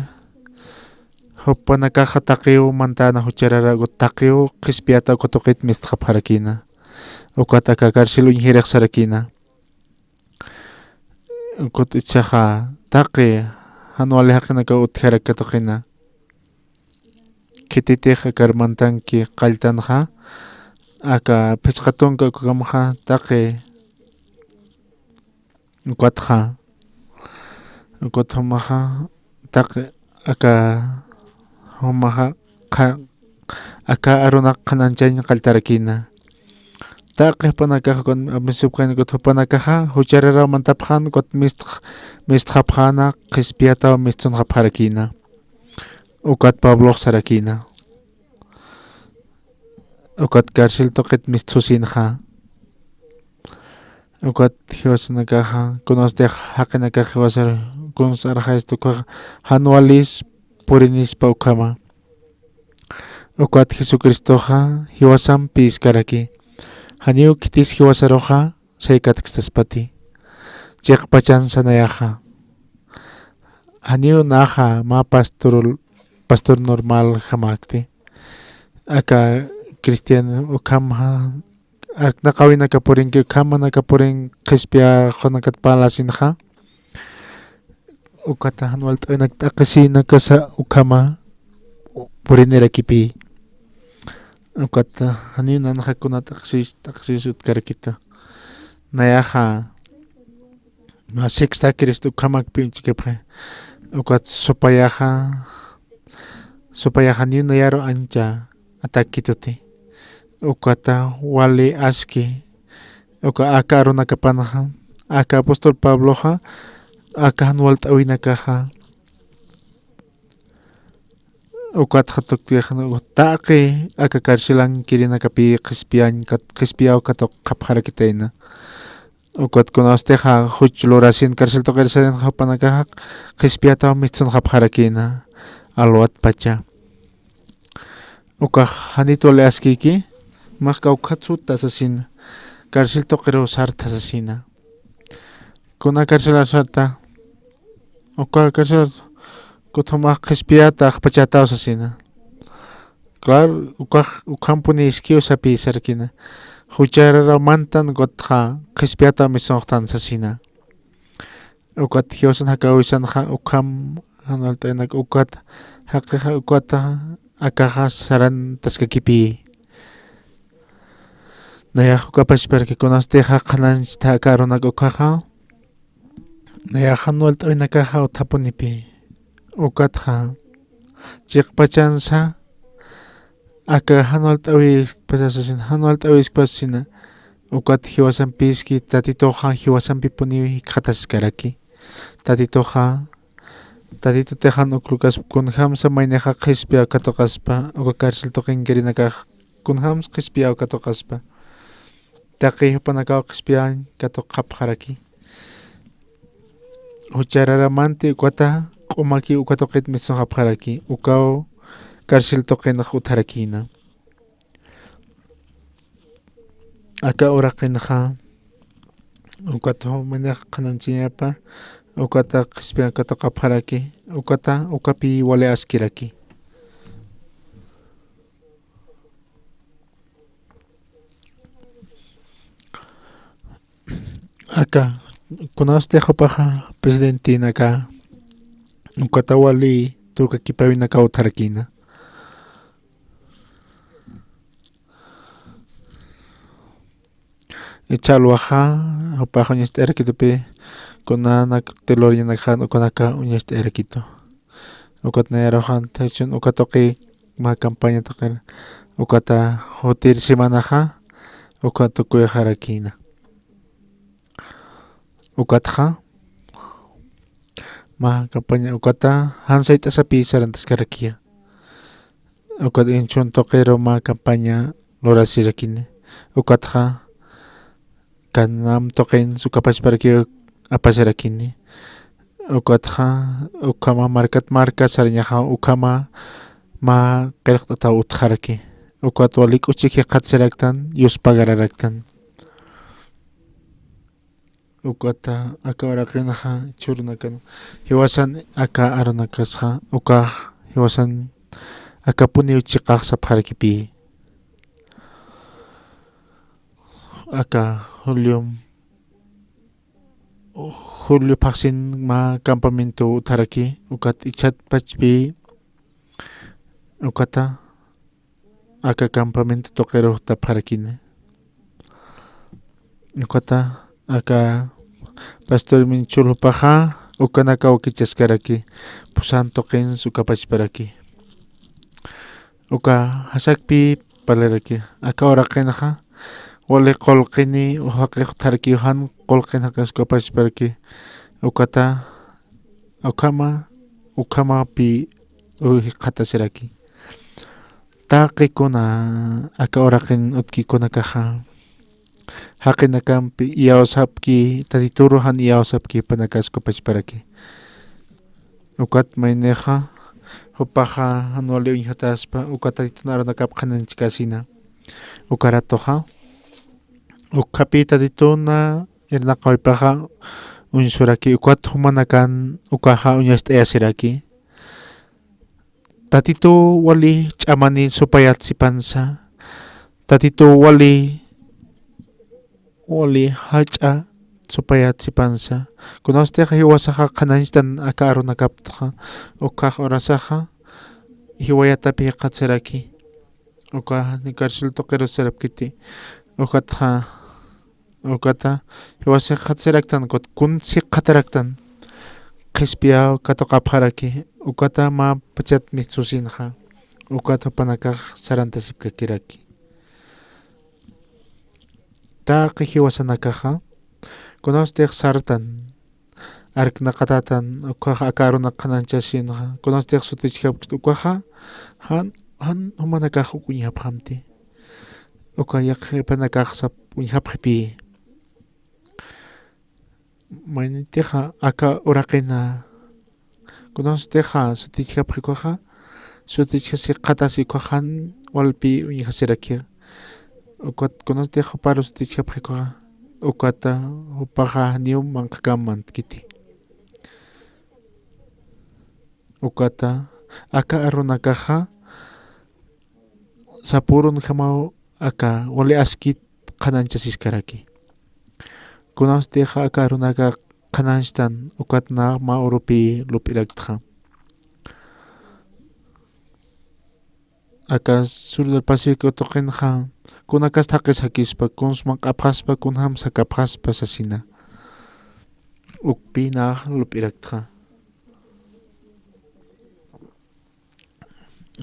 jupanakaxa taqiw mantana jucharara, ukat taqiw qhispiyata uka tuqit mistxapxarakïna. Ukat aka carcel uñjirix sarakïna. Ukat jichhaxa taqi jan wali jaqinakaw utjaraki katuqina. Khititix akar mantanki qalltanxa, aka phichqa tunka ukakamxa taqi, ukatxa, ukat jumaxa taqi, aka jumaxa qha-, aka arunak qhanañchañ qalltarakïna. Taqi jupanakax, ukat amisupkañ, ukat jupanakaxa juchararaw mantapxän, ukat mistx-, mistxapxäna, qhispiyataw mistsunxapxarakïna. Ukat Pablox sarakïna. Ukat carcel tuqit mistsusinxa. Ukat jiwasanakaxa, kunastix jaqinakax jiwasar kuns arxaysta ukaxa, jan walis purinispa ukhama. Ukat Jesucristoxa jiwasamp pïskaraki. Janiw khitis jiwasaruxa saykatkistaspati. Chiqpachansa nayaxa. Janiw naxa mä pastor, pastor normaljamäkti. Aka cristiano ukhamxa, arknaqäwinaka purinki, ukhamanaka purin qhispiyaxunakat parlasinxa. Ukata jan walt'äwinak t'aqhisinakasa ukhama purinirakipï. Ukata janiw nanxa kuna t'aqhisis, t'aqhisis utkarakita. Nayaxa mä sexta Cristo ukhamakpï uñchikipxi. Ukat supayaxa, supayaxa janiw nayaru ancha atakituti. Ukata wali aski, uka aka arunakapanxa, aka apóstol Pabloxa, aka jan walt'äwinakaxa, ukatxa tuktix taqi aka carcelankirinakapï qhispiyañ kat-, qhispiyaw katuqapxarakitayna. Ukat kunawstixa juch lurasin carcel tuqir sarinxa jupanakaxa qhispiyataw mistsunxapxarakïna alwatpacha. Ukax janit wali askïki, jumax kawkhat suta sasina, carcel tuqiruw sarta sasina. Kuna carcelar sarta, uka carcelar, ukat jumax qhispiyata axpachataw sasina. Claro, ukax, ukhampuni iskiw sapï sarakïna. Juchararaw mantan ukatxa qhispiyataw mistsunxtan sasina. Ukat jiwasan jakäwisanxa ukham jan walt'äwinak ukat jaqixa ukata akaxa sarantaskakipï. Nayax uka pachparaki kunawstixa qhanañchtha aka arunak ukaxa, nayax jan walt'äwinakaxa utjapunipï. Ukatxa chiqpachansa aka jan walt'äwiskpasasina, jan walt'äwiskpasasina, ukat jiwasampïski Tatituxa jiwasampipuniw jikxataskaraki. Tatituxa, Tatitutix jan uk lukaspa kunjamsa maynixa qhispiyaw katuqaspa, uka carcel tuqinkirinakax kunjamsa qhispiyaw katuqaspa. Taqi jupanakaw qhispiyañ katuqapxaraki. Juchararamanti ukata q'umaki uka tuqit mistsunxapxaraki, ukaw carcel tuqinx utjarakïna. Aka uraqinxa, ukat jumanix qhanañchañapa, ukata qhispiyañ katuqapxaraki, ukata, ukapï wali askiraki. Aka, kunawsti jupaxa presidentinaka, ukata wali turkakipäwinakaw utjarakïna. Ichha alwaxa, jupax uñacht'ayarakitupi, kunanak teloriñanakxan ukanaka uñacht'ayarakitu. Ukat nayaruxan, jichhün uka tuqi mä campaña tuqir, ukata jutir semanaxa, ukat tukuyxarakïna. Ukatxa, mä campaña ukata jan sayt'asapï sarantaskarakiya. Ukat inchhün tuqiru mä campaña lurasirakini. Ukatxa, Canaán tuqin sukapachparakiw apasirakini. Ukatxa, ukhama markat marka sarañaxa, ukhama mä qillqt'ataw utjaraki. Ukat wali k'uchik jikxatasiraktan, yuspagararaktan. Ukata aka uraqinxa jichhürunakan jiwasan aka arunakasxa, ukax jiwasan akapuniw chiqax sapxarakipï. Aka julio, julio phaxsin mä campamento utjaraki, ukat ichhat pachpï, ukata aka campamento tuqiru jutapxarakini. Ukata aka pastor Minchul jupaxa, ukanaka wakichaskaraki, pusan tuqin sukapachparaki. Uka jasakpï parlaraki, aka uraqinxa, wali qullqini jaqix jutjaraki, jan qullqin jaqix sukapachparaki, ukata, ukhama, ukhamapï jikxatasiraki. Taqi kuna aka uraqin utjki kunakaxa, jaqinakampi iyawsapki, Tatituru jan iyawsapki, jupanakas sukapachparaki. Ukat maynixa, jupaxa jan wali uñjataspa, uka Tatitun arunakap qhanañchkasina. Uka ratuxa, ukapï Tatituna irnaqawipaxa uñsuraki, ukat jumanakan ukaxa uñacht'ayasiraki. Tatituw wali ch'amani supayat sipansa, Tatituw wali, wali jach'a supayat sipansa. Kunawstix jiwasaxa qhanañchtan aka arunakaptxa, ukax urasaxa jiwayatapi jikxatasiraki. Uka ni cárcel tuqirus sarapkiti. Ukatxa, ukata, jiwas jikxatasiraktan, ukat kuns jikxataraktan, qhispiyaw katuqapxaraki, ukata mä pachat mistusinxa, ukat jupanakax sarantasipkakiraki. Taqi jiwasanakaxa, kunawstix sartan, arknaqatatan, ukaxa aka arunak qhanañchasinxa, kunawstix sutichjapkit ukaxa, jan, jan jumanakax uk uñjapxamti. Uka yaqhipanakax sap uñjapxipï. Maynitixa aka uraqina, kunawstixa sutichjapxi ukaxa, sutichjasi qhatasi ukaxa jan walpï uñjasirakixa. Ukat kunawstix juparu sutichjapxi ukaxa, ukata jupaxa janiw manqhakam mantkiti. Ukata aka arunakaxa sapürunjamaw aka wali askit qhanañchasiskaraki. Kunawstixa aka arunaka qhanañchtan, ukat nax mä urupï lup'iraktxa. Aka sur del Pacífico tuqinxa, kunakas thaqhis jakispa, kuns manq'apxaspa, kunjams jakapxaspa sasina. Ukpï nax lup'iraktxa.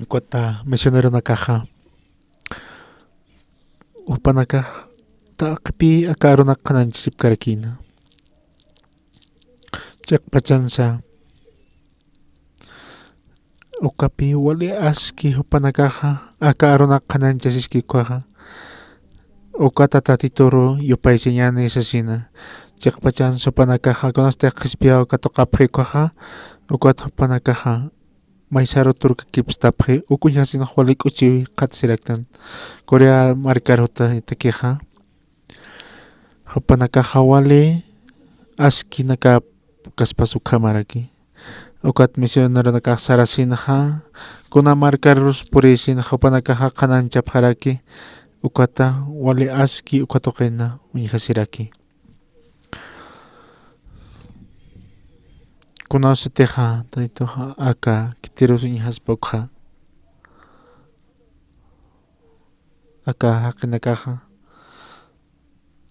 Ukata misioneronakaxa, jupanakax taqpï aka arunak qhanañchasipkarakïna. Chiqpachansa, ukapï wali aski jupanakaxa aka arunak qhanañchasiski ukaxa, ukata Tatituru yupaysiñäni sasina. Chiqpachansa jupanakaxa kunasti qhispiyaw katuqapxi ukaxa, ukat jupanakaxa maysaru turkakipstapxi, uk uñjasinx wali k'uchiw jikxatasiraktan. Corea markar jutatakixa, jupanakaxa wali askinakap kaspas ukhamaraki. Ukat misioneronakax sarasinxa, kuna markarus purisinxa jupanakaxa qhanañchapxaraki, ukata wali aski uka tuqina uñjasiraki. Kunawsitixa, Tatituxa aka khitirus uñjaspa ukxa, aka jaqinakaxa,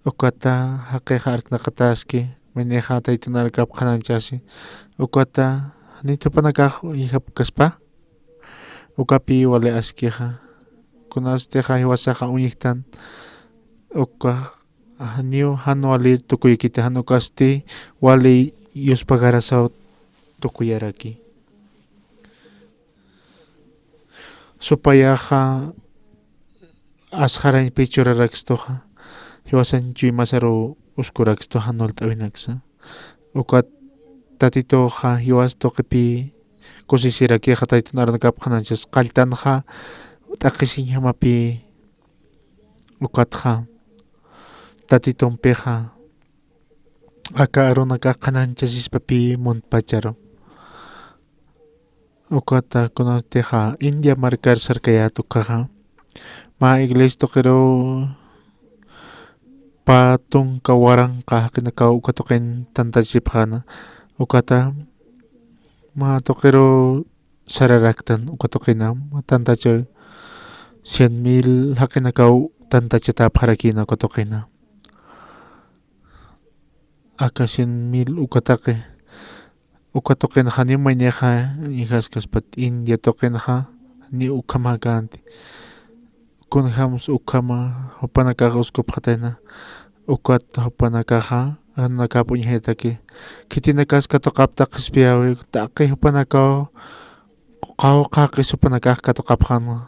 Ukata jaqixa arknaqataski, maynixa taytun arkap qhanañchasi. Ukata janiw jupanakax uñjapkaspa, ukapi wali askixa. Kunatstixa jiwasaxa uñjtan, uka janiw jan wali tukuyakiti, jan ukasti wali yuspagarasaw tukuyaraki. Supayaxa asxarañpi churarakstuxa, jiwasañ chuymasaru uskurakstuxa, jan walt'awinaksa. Ukat Tatituxa jiwas tuqipï kusisirakixa, taytun arunakap qhanañchas, qalltanxa t'aqhisiñjamapï. Ukatxa Tatitumpixa aka arunakax qhanañchasispapï muntpacharu. Ukata kunatixa India markar sarkayät ukaxa, mä iglesia tuqiruw pä tunka waranqa jaqinakaw uka tuqin tantachipxäna. Ukata mä tuqiruw sararaktan uka tuqina, mä tantachaw cien mil jaqinakaw tantachatäpxarakïna uka tuqina. Aka cien mil uka taqi, uka tuqinxa janiw maynixa uñjaskaspat, India tuqinxa janiw ukhamäkänti. Kunjams ukhama jupanakax uskupxatayna, ukat jupanakaxa arunakap uñjayataki. Khitinakas katuqapta qhispiyäwi, taqi jupanakaw qawqhaqis jupanakax katuqapxänwa.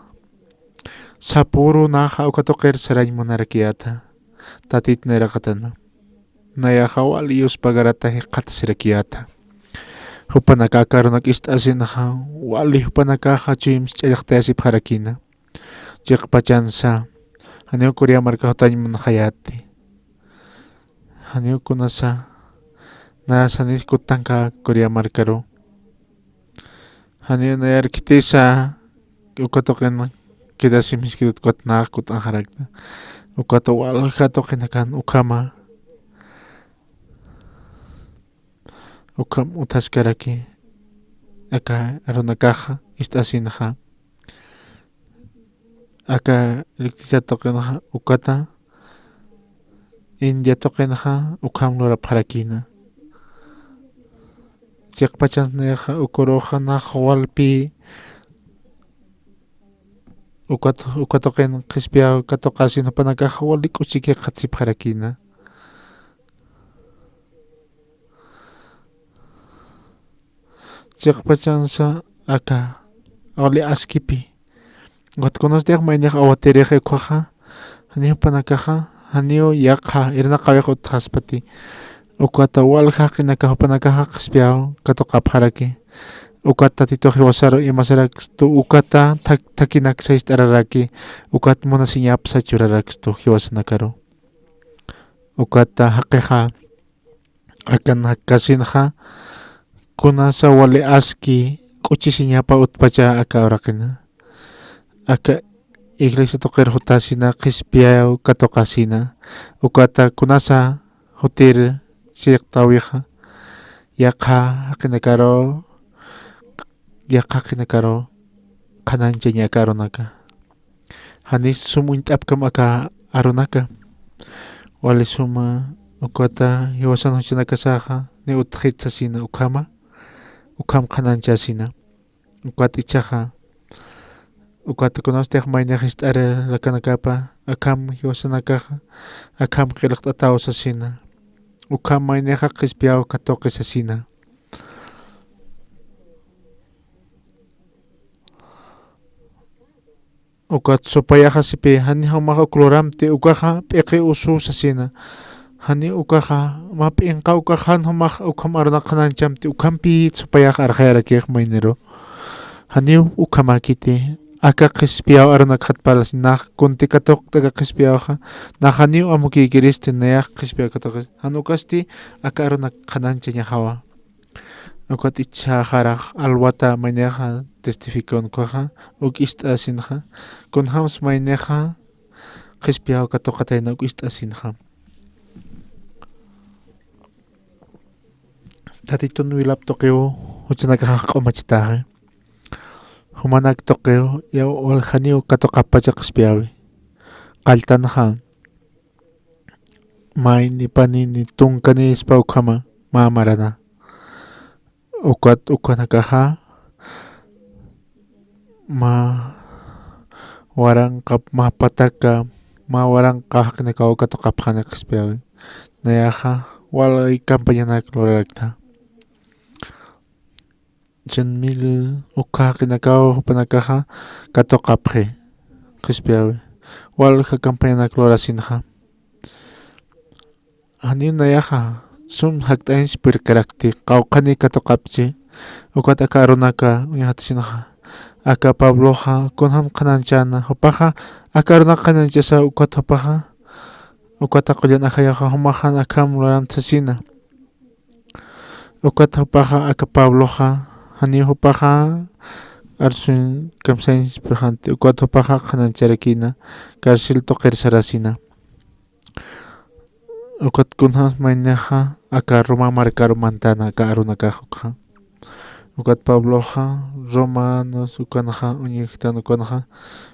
Sapüru naxa uka tuqir sarañ munarakiyäta, Tatit nayraqatana. Nayaxa wali yuspagarata jikxatasirakiyäta. Jupanakax aka arunak ist'asinxa, wali jupanakaxa chuyms ch'allxtayasipxarakïna. Chiqpachansa janiw Corea marka jutañ munxayäti. Janiw kunasa, nayas janis kutanka Corea markaru. Janiw nayar khitisa uka tuqin quedasim jiskirut, ukat nax kut'anxarakta. Ukat walja tuqinakan ukhama, ukham utjaskaraki aka arunakaxa ist'asinxa. Aka electricidad tuqinxa ukata India tuqinxa ukham lurapxarakïna. Chiqpachansa nayaxa uküruxa nax walpï ukat, uka tuqin qhispiyäw katuqasin jupanakax wali k'uchik jikxatasipxarakïna. Chiqpachansa aka wali askipï. Ukat kunatix maynix awatirix ukhaxa, janiw jupanakaxa janiw yaqha irnaqawix utjaspati. Ukata walja jaqinaka jupanakaxa qhispiyäw katuqapxaraki. Ukat Tatitux jiwasaru imasarakstu ukata thak-, thakinaksa jist'araraki. Ukat munasiñapsa churarakstu jiwasanakaru. Ukata jaqixa akan jakkasinxa, kunasa wali aski k'uchisiñapa utpacha aka uraqina. Aka iglesia tuqir jutasina, qhispiyäw katuqasina. Ukata kunasa jutir chiqtäwixa, yaqha jaqinakaru, yaqha jaqinakaru qhanañchaña aka arunaka. Janis sum uñt'apkam aka arunaka. Wali suma ukata jiwasan juchanakasaxa, ni utjit sasina ukhama, ukham qhanañchasina. Ukat ichhaxa, ukat kunatix maynix jist'arirakanakapa, akham jiwasanakaxa, akham qillqt'ataw sasina. Ukham maynixa qhispiyäw katuqi sasina. Ukat supayaxasipï, jani jumax uk luramti ukaxa p'iqi usu sasina. Jani ukaxa, mä p'inqa ukax jan jumax ukham arunak qhanañchamti, ukhampï supayax arxayarakix mayniru. Janiw ukhamäkiti, aka qhispiyäw arunakxat parlasina, nax kunti katuqt'aka qhispiyäwxa, nax janiw amukïkiristi, nayax qhispiyäw katuqis. Jan ukasti aka arunak qhanañchañaxawa. Ukat ichhaxarax alwata maynixa testificaw ukhaxa, uk ist'asinxa, kunjams maynixa qhispiyäw katuqatayna uk ist'asinxa. Tatitun wilap tuqiw juchanakaxax q'umachataxi. Jumanak tuqiw ya waljaniw katuqappacha qhispiyäwi. Qalltanxa, mayni panini tunkanispa ukhama mä marana. Ukat ukanakaxa mä waranqa mä pataka mä waranqa jaqinakaw katuqapxani qhispiyawi. Nayaxa wali campañanak lurarakta. Cien mil ukha jaqinakaw jupanakaxa katuqapxi qhispiyawi. Walja campañanak lurasinxa. Janiw nayaxa sum jakt'añch purkarakti qawqhani katuqapchi. Ukat aka arunaka uñjatasinxa aka Pabloxa kunjam qhanañchäna jupaxa aka arunak qhanañchasa ukat jupaxa ukata qullan ajayaxa jumaxan akham luramtasina. Ukat jupaxa aka Pabloxa janiw jupaxa arsuñ kamsañch purjanti ukat jupaxa qhanañcharakïna carcel tuqir sarasina. Ukat kunjams maynixa aka Roma markaru mantäna aka arunakax ukxa. Ukat Pabloxa romanos ukanxa uñjtan ukanxa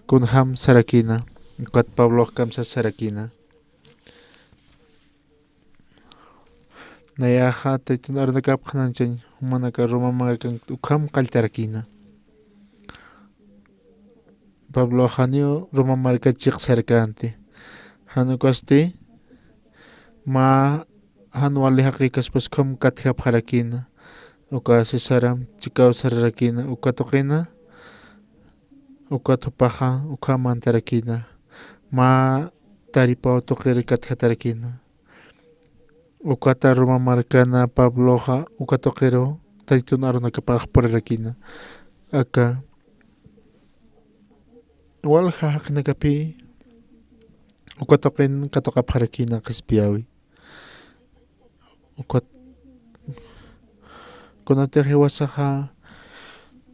kunjam sarakïna. Ukat Pablox kamsas sarakïna. Nayaxa taytun arunakap qhanañchañ jumanaka Roma markan ukham qalltarakïna. Pabloxa janiw Roma marka chiq sarkänti. Jan ukasti mä jan wali jaqïkaspas ukham katjapxarakïna. Uka Cesaram chikaw sararakïna uka tuqina. Ukat jupaxa ukham mantarakïna. Mä taripaw tuqir katjatarakïna. Ukata Roma markana Pabloxa uka tuqiru taytun arunakapax purarakïna. Aka walja jaqinakapï uka tuqin katuqapxarakïna qhispiyawi. Ukat kunatix jiwasaxa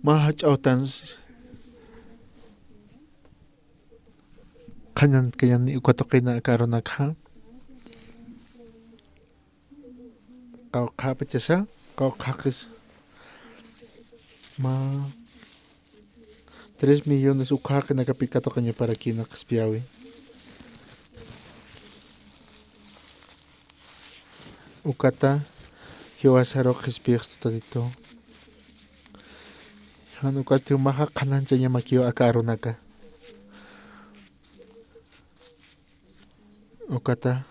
mä jach'a awtans qhañankañani uka tuqina aka arunakxa. Qawqhapachasa qawqhaqis mä tres millones ukha jaqinakapï katuqañaparakïna qhispiyawi. Ukata jiwasaru qhispiyxstu Tatitu. Jan ukasti jumaxa qhanañchañamakiw aka arunaka. Ukata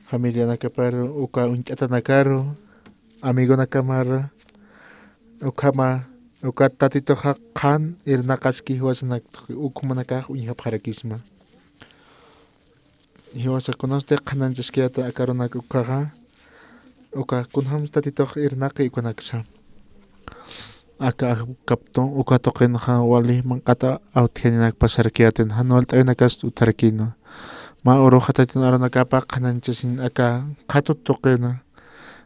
familianakaparu uka uñt'atanakaru amigonakamar ukhama ukat Tatituxa qhan irnaqaski jiwasanak tuqi ukhumanakax uñjapxarakisma. Jiwasa kunasti qhanañchaskiyäta aka arunak ukhaxa uka kunjams Tatitux irnaqi ukanaksa. Aka ajkaptu uka tuqinxa wali manq'at awtjaninak pasarakiyätin jan walt'awinakast utjarakïnwa. Mä uruxa taytun arunakapa qhanañchasin aka qhatu tuqina.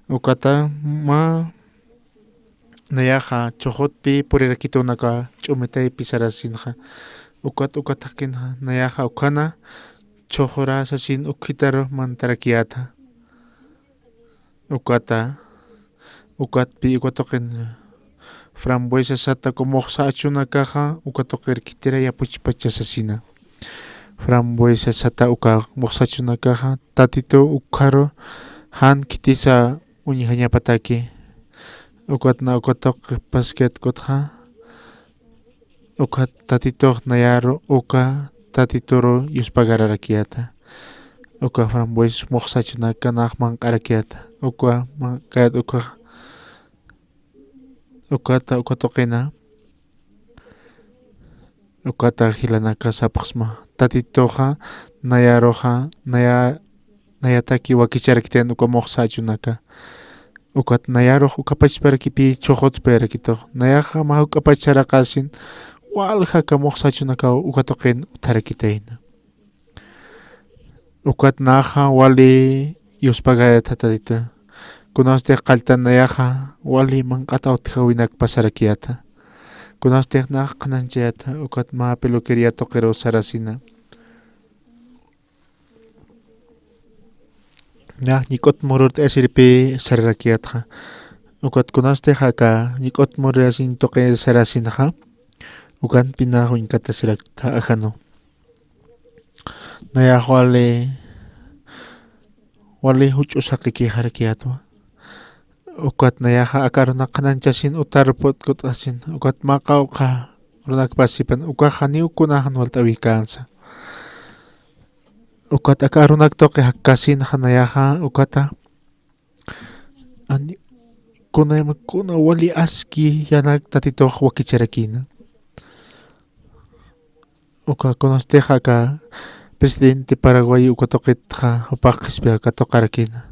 Ukata mä nayaxa chhuxutpï purirakituw aka ch'umitaypi sarasinxa. Ukat uka thakinxa nayaxa ukhana chhuxura sasin ukkhitaru mantarakiyäta. Ukata ukatpï uka tuqin frambuesa sata uka muxsa achunakaxa uka tuqir khitira yapuchpacha sasina. Frambuesa sata uka muxsa achunakaxa Tatitu ukkharu jan khitisa uñjañapataki. Ukat na uka tuqi paskiyät ukatxa uka Tatitux nayaru uka Tatituru yuspagararakiyäta. Uka frambuesa muxsa achunaka nax manq'arakiyäta. Uka manq'ayät uka ukata uka tuqina. Ukata jilanaka sapxsma Tatituxa nayaruxa naya nayataki wakicharakitayan uka muxsa achunaka. Ukat nayarux uka pachparakipï chhuxutpayarakitux. Nayaxa mä juk'apach saraqasin walja aka muxsa achunakaw uka tuqin utjarakitayna. Ukat naxa wali yuspagayäta Tatitu. Kunasti qalltan nayaxa wali manq'at awtjäwinak pasarakiyäta. Kunasti nax qhanañchayäta ukat mä peluquería tuqiru sarasina. Nax ñik'ut mururt'ayasirpï sararakiyätxa. Ukat kunasti aka ñik'ut mururasin tuqir sarasinxa. Ukanpï nax uñkatasirakta ajanu. Nayax wali wali juch'u saqikixarakiyätwa. Ukat nayaxa aka arunaq qhanañchasin utar putkut'asin, ukat mä qawqha arunakpasipan, ukax janiw kuna jan walt'äwikänsa. Ukat aka arunak tuqi jakkasinxa nayaxa, ukata, ani, kuna ima, kuna wali aski yanak Tatitux wakicharakïna. Uka kunastix aka presidente Paraguay uka tuqitxa jupax qhispiyaw katuqarakïna.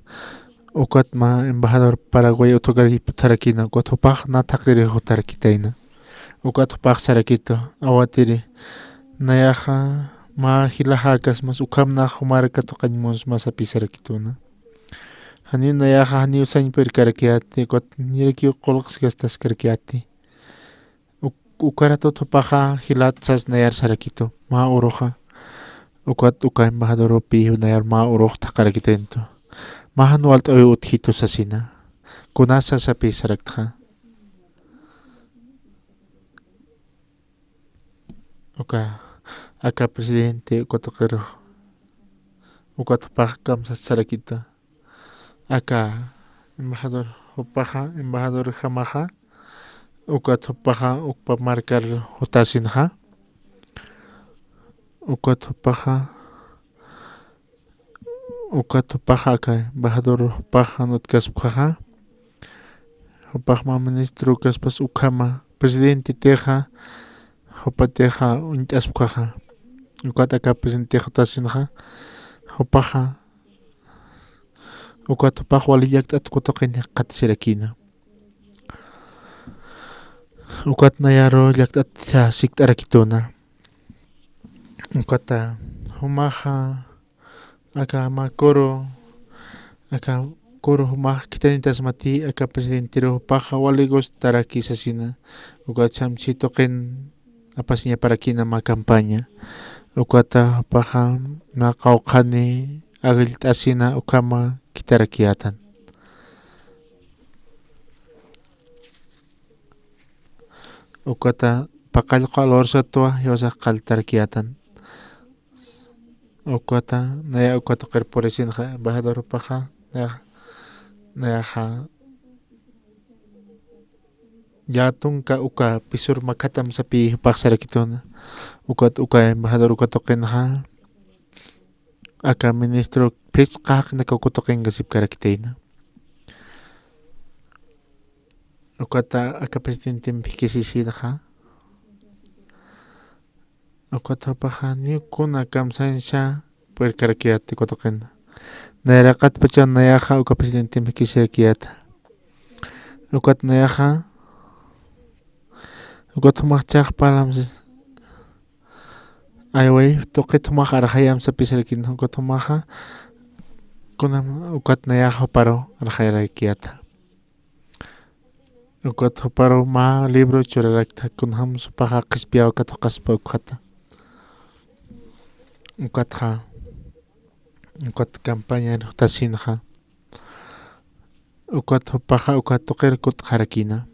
Ukat mä embajador Paraguay utjkir utjarakïna, ukat jupax nä thaqhirix utjarakitayna. Ukat jupax sarakitu, awatiri, nayaxa mä jilaxäkasmas ukham nax jumar katuqañ munsma sapï sarakituna. Janiw nayaxa janiw sañ purkarakiyäti, ukat niyarakiw qullqs gastaskarakiyäti. Uk-, ukaratut jupaxa jilat sas nayar sarakitu, mä uruxa. Ukat uka embajadorupï nayar mä urux thaqharakitayntu. Mä jan walt'äwiw utjitu sasina. Kunasa sapï saraktxa. Uka, aka presidente uka tuqiru. Ukat jupax kamsas sarakitu. Aka embajador, jupaxa, embajadorjamaxa, ukat jupaxa, ukpa markar jutasinxa, ukat jupaxa, ukat jupaxa, aka embajador jupaxa, nutkaspkhaxa, jupax mä ministro kaspas ukhama, presidentetixa, jupatixa, uñt'aspkhaxa, ukat aka presidentetixa jutasinxa, jupaxa, ukat jupax wali llakt'at kutuqin jikxatasirakïna. Ukat nayaru llakt'at sikt'arakituna. Ukata, jumaxa, aka mä kuru, aka kuru jumax khithanitasmati, aka presidenteru jupaxa wali gustaraki sasina. Ukat samchi tuqin apasiñaparakïna mä campaña. Ukata jupaxa mä qawqhani agllt'asina ukhama khitharakiyätan. Ukata paqallqu alursatwa jiwasax qalltarakiyätan. Ukata, naya uka tuqir purisinxa, embajador jupaxa, naya, nayaxa, ya tunka uka pisur makhatam sapï jupax sarakituna. Ukat uka embajador uka tuqinxa, aka ministro phisqa jaqinaka uka tuqinkasipkarakitayna. Ukata aka presidentempi jikisisinxa. Ukat jupaxa niw kuna kamsañsa purkarakiyäti uka tuqina. Nayaraqatpachaw nayaxa uka presidentempi jikisirakiyäta. Ukat nayaxa, ukat jumax chhax parlamsi, ayway, tuqit jumax arxayam sapï sarakïna, ukat jumaxa, kunam, ukat nayaxa juparu arxayarakiyäta. Ukat juparu mä libro churarakta, kunjams jupaxa qhispiyaw katuqaspa ukata. Ukatxa, ukat campañar jutasinxa. Ukat jupaxa, ukat tuqir kut'xarakïna.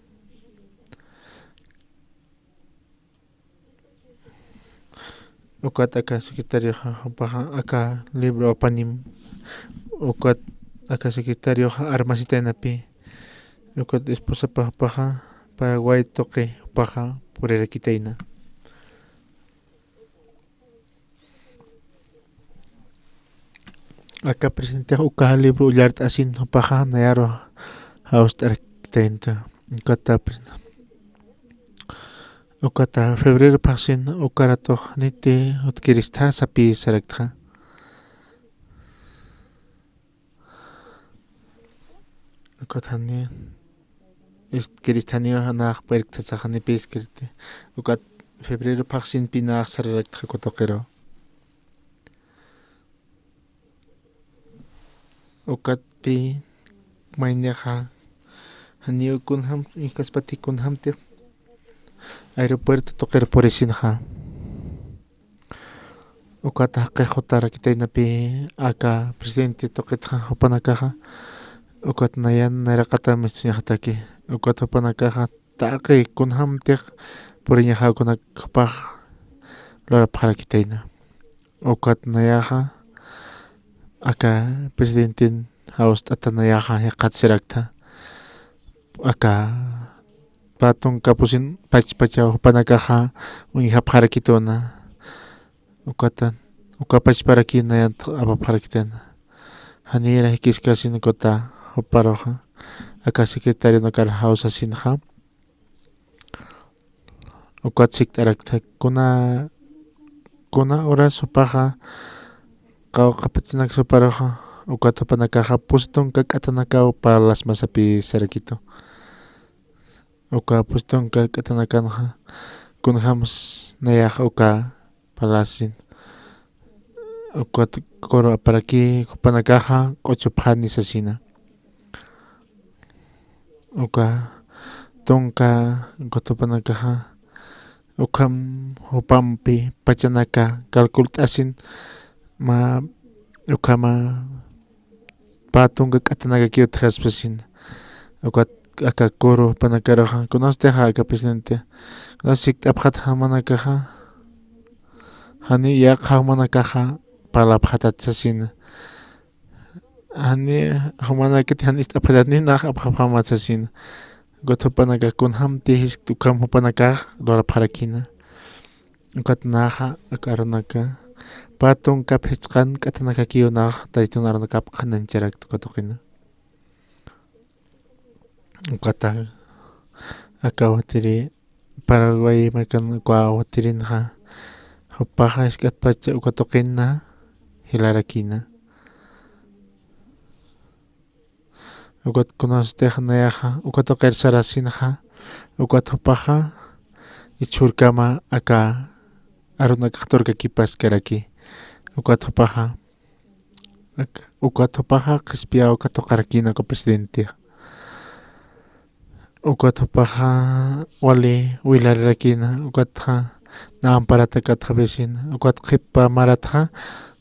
Ukat aka secretarioxa jupaxa aka libro apanim, ukat aka secretarioxa armasitaynapi, ukat esposapa jupaxa Paraguay tuqi jupaxa purirakitayna. Aka presidentix uka libro ullart'asin jupaxa nayaru jawst'araktaynta. Ukata pres-, ukata febrero phaxsin ukaratux niti jutkiristha sapï saraktxa. Ukat jani, jutkiristha janiw nax purkta saxa, janiw pïskirti. Ukat febrero phaxsinpi nax sararaktxa uka tuqiru. Ukatpï maynixa, janiw kunjam, inkaspati kunjamtix aeropuerto tuqir purisinxa. Ukat jaqix jutarakitaynapï aka presidente tuqitxa jupanakaxa, ukat nayan nayraqatam mistuñaxataki, ukat jupanakaxa taqi kunjamtix puriñaxäwinak jupax lurapxarakitayna. Ukat nayaxa aka presidentin jawst'ata nayaxa jikxatsiraktha. Aka pä tunka pusin pachpachaw jupanakaxa uñjapxarakituna. Ukatan, uka pachparakï nayat apapxarakitayna. Janïra jikiskasin ukata juparuxa, aka secretarionakar jawsasinxa. Ukat sikt'araktha, kuna, kuna horas jupaxa qawqhapachinak juparuxa, ukat jupanakaxa pusi tunka k'atanakaw parlasmasapï sarakitu. Uka pusi tunka k'atanakanxa, kunjams nayax uka parlasin. Ukat coro aparakï, jupanakaxa q'uchupxani sasina. Uka tunka, ukat jupanakaxa, ukham jupampi pachanaka calcult'asin, mä ukhama pä tunka k'atanakakiw utjaspa sasina. Ukat aka coro jupanakaruxa, kunasutixa aka presidente, kunas sikt'apxatxa jumanakaxa, janiw yaqha jumanakaxa parlapxatat sasina. Janiw jumanakit jan ist'apxatat, ni nax apxapxamat sasina. Ukat jupanakax kunjamtï jiskt ukham jupanakax lurapxarakïna. Ukat naxa aka arunaka pä tunka phisqhan k'atanakakiw nax Taytun arunakap qhanañcharakta uka tuqina. Ukata aka awatiri Paraguay markan uka awatirinxa, jupaxa jisk'atpacha uka tuqina jilarakïna. Ukat kunasutix nayaxa uka tuqir sarasinxa, ukat jupaxa jichhürkama aka arunakax turkakipaskaraki. Ukat jupaxa, ak-, ukat jupaxa qhispiyaw katuqarakïna uka presidentix. Ukat jupaxa wali wilararakïna, ukatxa na amparata katxapisina, ukat qhipa maratxa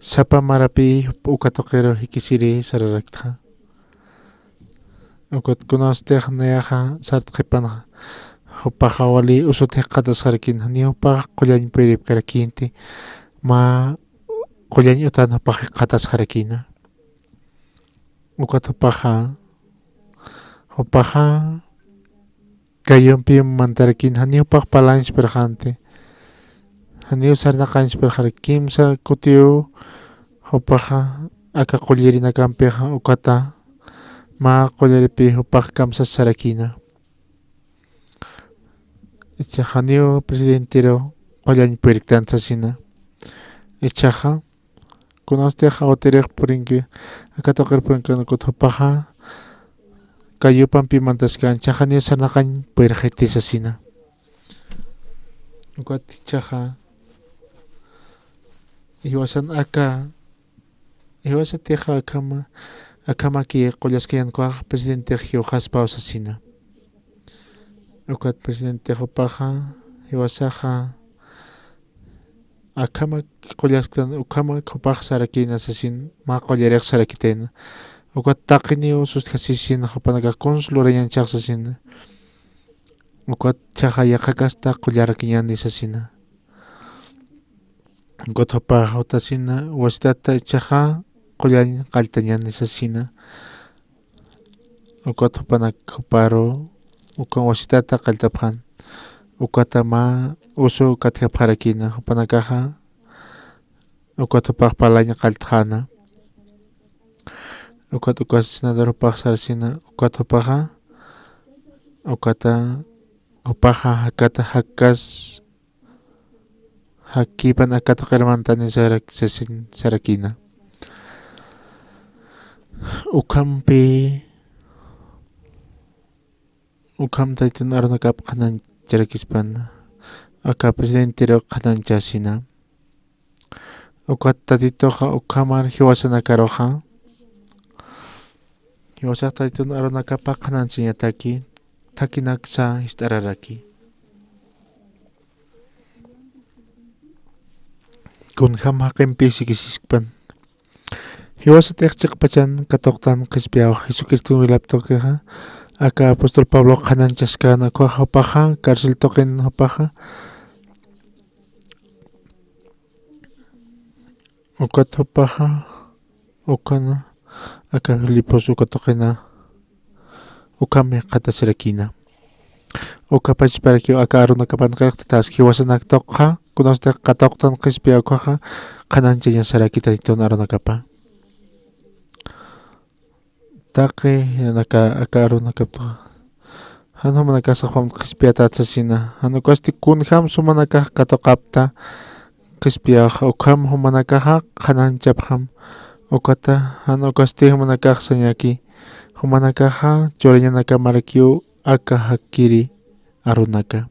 sapa marapï uka tuqiru jikisiri sararaktxa. Ukat kunasutix nayaxa sart qhipanxa, jupaxa wali usut jikxatasxarakïna, ni jupax qullañ puyiripkarakïnti, mä qullañ utan jupax jikxatasxarakïna. Ukat jupaxa, jupaxa kayumpi mantarakïna, janiw jupax parlañchpirxänti, janiw sarnaqañchpirxaraki. Kimsa kutiw jupaxa aka qullirinakampixa ukata mä qullaripï jupax kamsas sarakïna. Ichaxa janiw presidentiru qullañ puyirktan sasina. Ichaxa kunasutix awatirix purinki, aka tuqir purinkan, ukat jupaxa kayupampi mantaskan, ichaxa janiw sarnaqañ puyirxiti sasina. Ukat ichaxa jiwasan aka, jiwasatixa akhama, akhamaki qullaskañan ukax presidentix jiwxaspaw sasina. Ukat presidentix jupaxa, jiwasaxa, akhamak qullasktan, ukhamak jupax sarakïna sasin, mä qullarix sarakitayna. Ukat taqiniw sustjasisin, jupanakax kuns lurañänchax sasina. Ukat ichaxa yaqha kasta qullarakiñäni sasina. Ukat jupax jutasina, wasitata ichaxa qullañ qalltañäni sasina. Ukat jupanak juparu, ukan wasitata qalltapxän. Ukata mä usu katjapxarakïna, jupanakaxa ukat jupax parlañ qalltxäna. Ukat uka senador jupax sarasina, ukat jupaxa, ukata jupaxa jakata jakkas jakkïpan aka tuqir mantani sarak-, sasin sarakïna. Ukhampi, ukham Taytun arunakap qhanañcharakispan, aka presidentiru qhanañchasina. Ukat Tatituxa ukhamar jiwasanakaruxa, jiwasax Taytun arunakapa qhanañchañataki, thakinaksa jist'araraki. Kunjam jaqimpi sikisiskpan. Jiwasatix chiqpachan katuqtan qhispiyaw Jesucriston wilap tuqixa, aka apóstol Pablo qhanañchaskäna, ukax jupaxa, cárcel tuqin jupaxa, ukat jupaxa, Ukana, aka Filipos uka tuqina, ukham jikxatasirakïna. Uka pachparakiw aka arunakapan qillqtataski, jiwasanak tuqxa, kunasatix katuqtan qhispiya ukkhaxa, qhanañchañasaraki Tatitun arunakapa. Taqi, aka, aka arunakap tuqxa. Jan jumanakax saxpam qhispiyatäta sasina. Jan ukasti kunjam jumanakax katuqapta qhispiyaxa, ukham jumanakaxa qhanañchapxam. Ukata, jan ukasti jumanakax sañaki. Jumanakaxa churañanakamarakiw aka jakiri arunaka.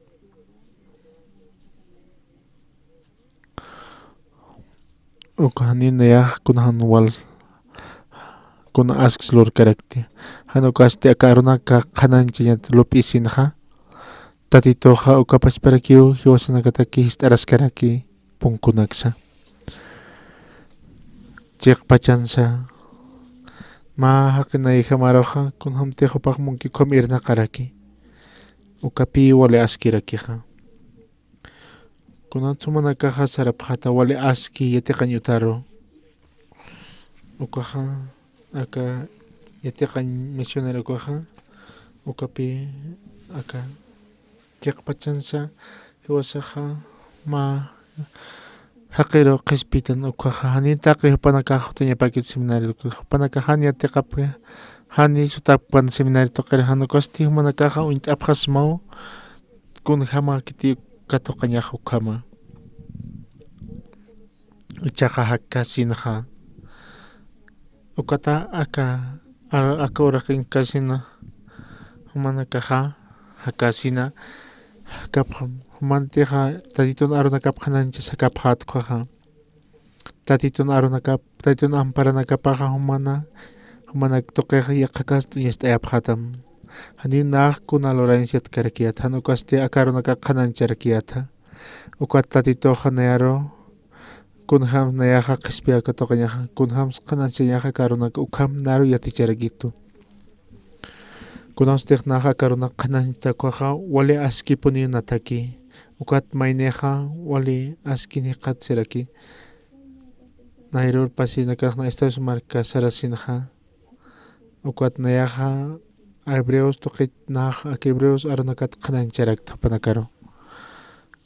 Uka janiw nayax kuna jan wal, kuna askis lurkarakti. Jan ukasti aka arunaka qhanañchañat lup'isinxa. Tatituxa uka pachparakiw jiwasanakataki jist'araskaraki punkunaksa. Chiqpachansa. Mä jaqinayjamaruxa, kunjamtix jupax munki ukham irnaqaraki. Ukapï wali askirakixa. Kunats jumanakaxa sarapxäta wali aski yatiqañ utaru. Ukaxa, aka yatiqañ misionero ukaxa, ukapï, aka, chiqpachansa, jiwasaxa, mä, jaqiru qhispitan ukaxa, janiw taqi jupanakax jutañapakit seminario, jupanakax jan yatiqapki, janiw sutapkpan seminario tuqir, jan ukasti jumanakaxa uñt'apxasmaw, kunjama kiti katuqañax ukhama. Ichaxa jakasinxa. Ukata aka, ar-, aka uraqin kasina. Jumanakaxa, jakasina. Jakapxam. Jumantixa, Tatitun arunakap qhanañchas jakapxät ukkhaxa. Tatitun arunakap, Tatitun amparanakapaxa jumana, jumanak tuqix yaqhakas t'uñast'ayapxätam. Janiw nax kuna lurañsatkarakiyät, jan ukasti aka arunakax qhanañcharakiyäta. Ukat Tatituxa nayaru, kunjams nayaxa qhispiya katuqañaxa, kunjams qhanañchañaxa aka arunaka ukham naru yaticharakitu. Kunjamstix nax aka arunaka qhanañchta ukkhaxa, wali askipuniw nataki. Ukat maynixa, wali askin jikxatasiraki. Nayrur pasinakax na Estados marka sarasinxa. Ukat nayaxa, Hebreos tuqit nax, aka Hebreos arunakat qhanañcharakta jupanakaru.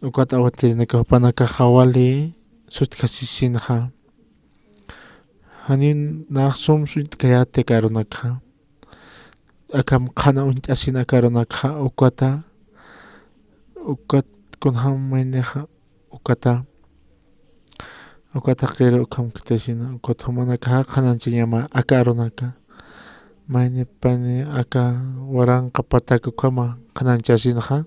Ukat awatirinaka jupanakaxa wali sustjasisinxa. Janiw nax sum suñt'kayäti aka arunakxa. Akham qhana uñt'asin aka arunakxa ukata. Ukat kunjam maynixa ukata. Ukat jaqiru ukham khitasina. Ukat jumanakaxa qhanañchañama aka arunaka. Maynipani aka waranqa patak ukhama qhanañchasinxa.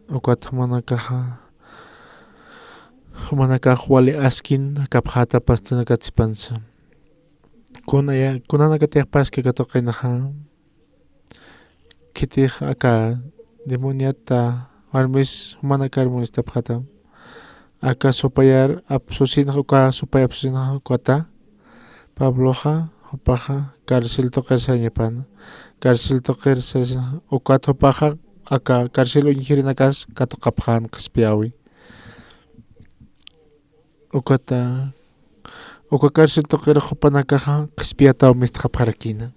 Ukat jumanakaxa. Jumanakax wali askin jakapxäta pastunakatsa sipansa. Kunaya, kunanakatix paski katuqinxa. Khitix aka demoniata warmis jumanakar molestapxätam. Aka supayar apsusinxa, uka supay apsusinxa ukata. Pabloxa, jupaxa, carcel tuqir sañapan. Carcel tuqir sañapan, ukat jupaxa, aka carcel uñjirinakas katuqapxän qhispiyäwi. Ukata, uka carcel tuqir jupanakaxa qhispiyataw mistxapxarakïna.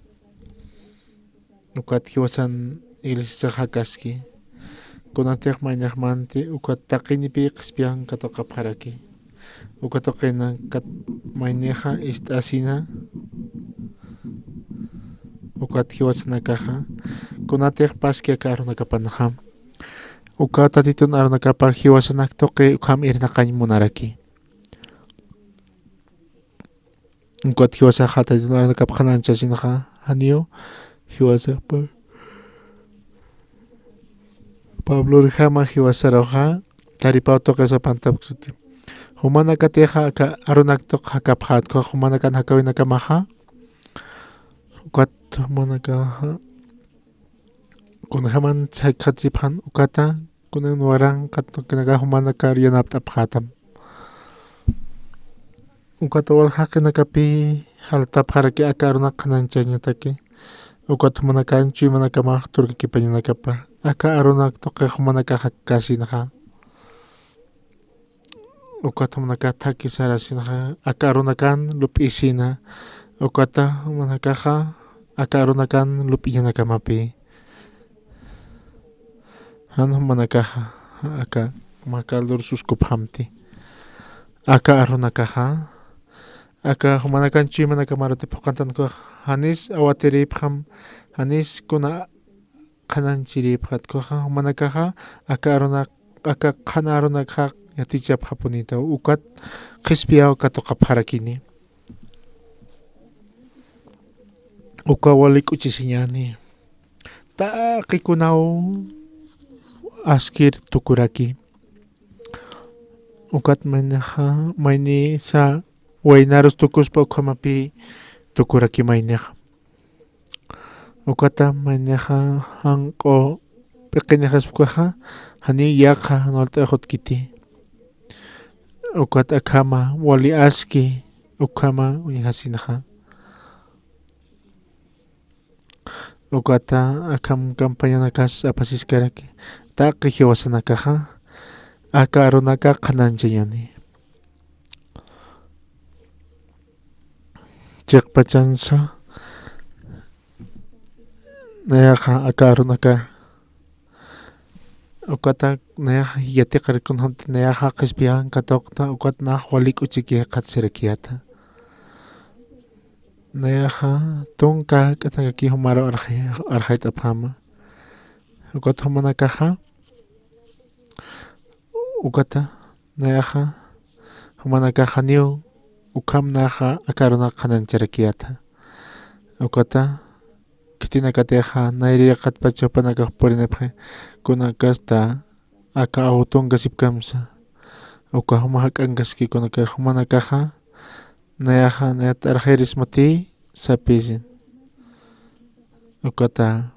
Ukat jiwasan iglesiasax jakaski. Kunatix maynixa manti, ukat taqinipï qhispiyan katuqapxaraki. Uka tuqina kat-, maynixa ist'asina. Ukat jiwasanakaxa. Kunatix paski aka arunakapanxa. Uka Tatitun arunakapa jiwasanak tuqi ukham irnaqañ munaraki. Ukat jiwasaxa Tatitun arunakap qhanañchasinxa, janiw jiwasax pa-, Pablorjama jiwasaruxa, taripaw tuqi sapantapksuti. Jumanakatixa aka arunak tuq jakapxät, ukkhax jumanakan jakawinakamaxa, ukat jumanakaxa, kunjaman jikxatasipxän ukata, kunan waranqa tuqinaka jumanakar yanapt'apxätam. Ukat wal jaqinakapï jaltapxaraki aka arunak qhanañchañataki. Ukat jumanakan chuymanakamax turkakipañanakapa. Aka arunak tuqix jumanakax jakasinxa. Ukat jumanakax thakhi sarasinxa, aka arunakan lup'isina. Ukata jumanakaxa aka arunakan lup'iñanakamapi. Jan jumanakaxa aka mä caldor suskupxamti. Aka arunakaxa, aka jumanakan chuymanakamaruti phuqantankuxa, janis awatiripxam, janis kuna qhanañchiripxatkuxa, jumanakaxa aka aruna, aka qhana arunakxa yatichapxapunitaw, ukat qhispiyaw katuqapxarakini. Uka wali k'uchisiñani. Taqikunaw askir tukuraki. Ukat maynixa, maynisa waynarus tukuspa ukhamapi tukuraki maynixa. Ukata maynixa janq'u p'iqinixaspkaxa, janiw yaqha jan walt'axutkiti. Ukat akhama wali aski ukhama uñjasinxa. Ukata akham campañanakas apasiskaraki, taqi jiwasanakaxa aka arunaka qhanañchañani. Chiqpachansa nayaxa aka arunaka, ukata nayaxa yatiqar kunjamti nayaxa qhispiyaw katuqta, ukat nax wali k'uchiki jikxatsirakiyäta. Nayaxa tunka k'atankaki jumaru arxay, arxayt'apxäma. Ukat jumanakaxa, ukata nayaxa jumanakax janiw ukham naxa aka arunak qhanañcharakiyäta. Ukata khitinakatixa nayri yaqhatpach jupanakax purinipxi, kunakasta aka aw tunkasipkamsa, uka juma jak'ankaski kunakax, jumanakaxa nayaxa nayat arxayarismati sapisin. Ukata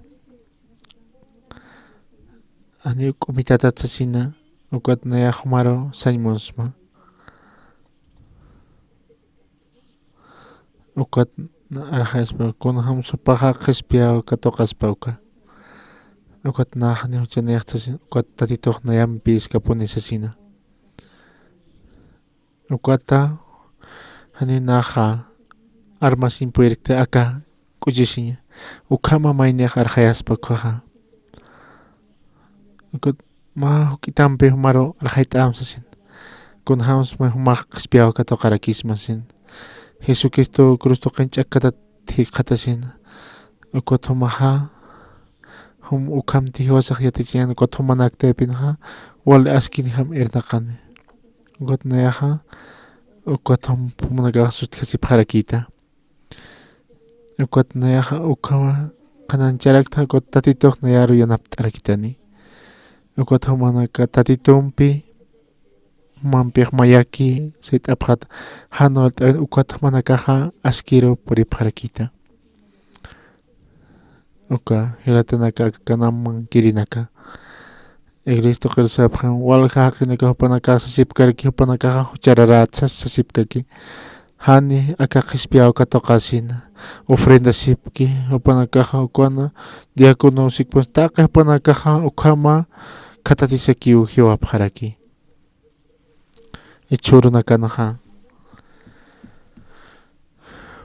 janiw k'umitatat sasina, ukat nayax jumaru sañ munsma. Ukat na arxayaspa, kunjams jupaxa qhispiyaw katuqaspa uka. Ukat nax janiw jucha nayax sasin, ukat Tatitux nayampi iskapuni sasina. Ukata janiw naxa armasiñ puyirkti aka k'uchisiña. Ukhama maynix arxayaspa ukhaxa. Ukat mä juk'itampi jumaru arxayt'äm sasin. Kunjams may jumax qhispiyaw katuqarakisma sasin. Jesucristo cruz tuqin ch'akkatat jikxatasina. Ukat jumaxa, jum ukhamti jiwasax yatichiñäni, ukat jumanak taypinxa wali askinjam irnaqani. Ukat nayaxa, ukat jum, jumanakax sutjasipxarakïta. Ukat nayaxa ukhama qhanañcharakta, ukat Tatitux nayaru yanapt'arakitani. Ukat jumanaka Tatitumpi, jumampix mayaki sayt'apxat, jan walt'äwin ukat jumanakaxa askiru puripxarakïta. Uka jilatanaka, aka Canaán mankirinaka, iglesia tuqir sapxam, walja jaqinaka jupanakax sasipkaraki, jupanakaxa juchararätsas sasipkaki. Jani aka qhispiyaw katuqasina, ofrendasipki, jupanakaxa ukana diácono sikpas taqi jupanakaxa ukhama khatatisakiw jiwapxaraki. Jichhürunakanxa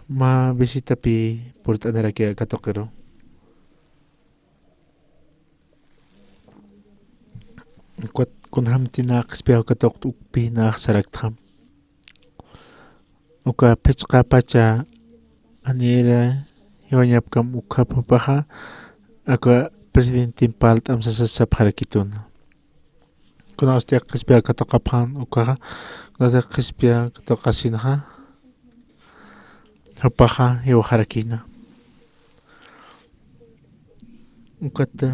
mä visitapi purt'aniraki aka tuqiru. Ukat kunjamti nax qhispiyaw katuqta ukpi nax saraktxam. Uka phichqa pacha janira jiwañapkam ukhap jupaxa, aka presidentin parlt'am sasas sapxarakituna. Kunawsti qhispiyaw katuqapxän ukaxa, kunawsti qhispiyaw katuqasinxa, jupaxa jiwaxarakïna. Ukata,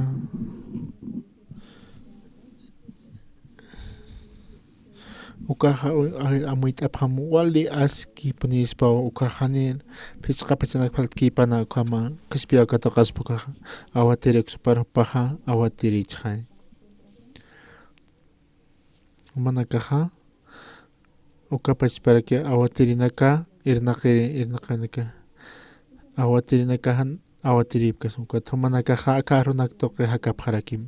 ukaxa, u-, a-, amuyt'apxam wali askipunispaw, ukaxa jani phichqa pachanak phaltkipana ukhama qhispiyaw katuqaspa ukaxa, awatiri uksupar jupaxa, awatirichxay. Jumanakaxa, uka pachparaki awatirinaka, irnaqiri, irnaqanaka. Awatirinakaxa, awatiripkas, ukat jumanakaxa, aka arunak tuqi jakapxarakim.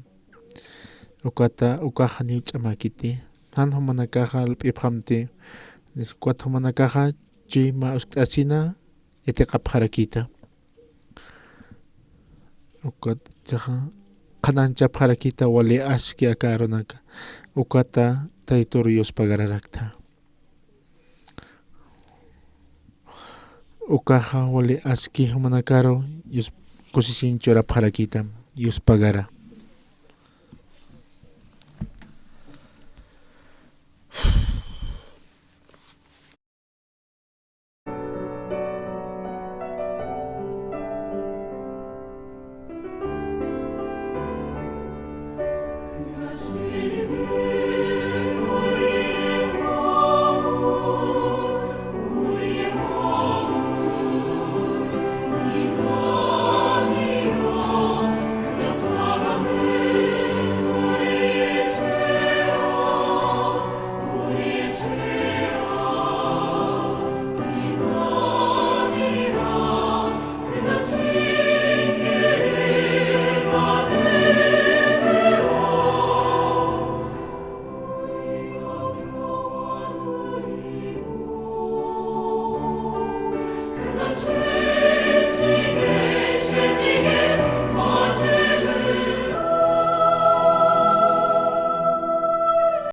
Ukata, ukaxa janiw ch'amäkiti, jan jumanakaxa lup'ipxamti, ukat jumanakaxa chuyma uskt'asina yatiqapxarakïta. Ukat qhanañchapxarakïta wali aski aka arunaka. Ukata Taytur yuspagararakta. Ukaxa wali aski jumanakaru yus-, kusisiñ churapxarakïtam, yuspagara.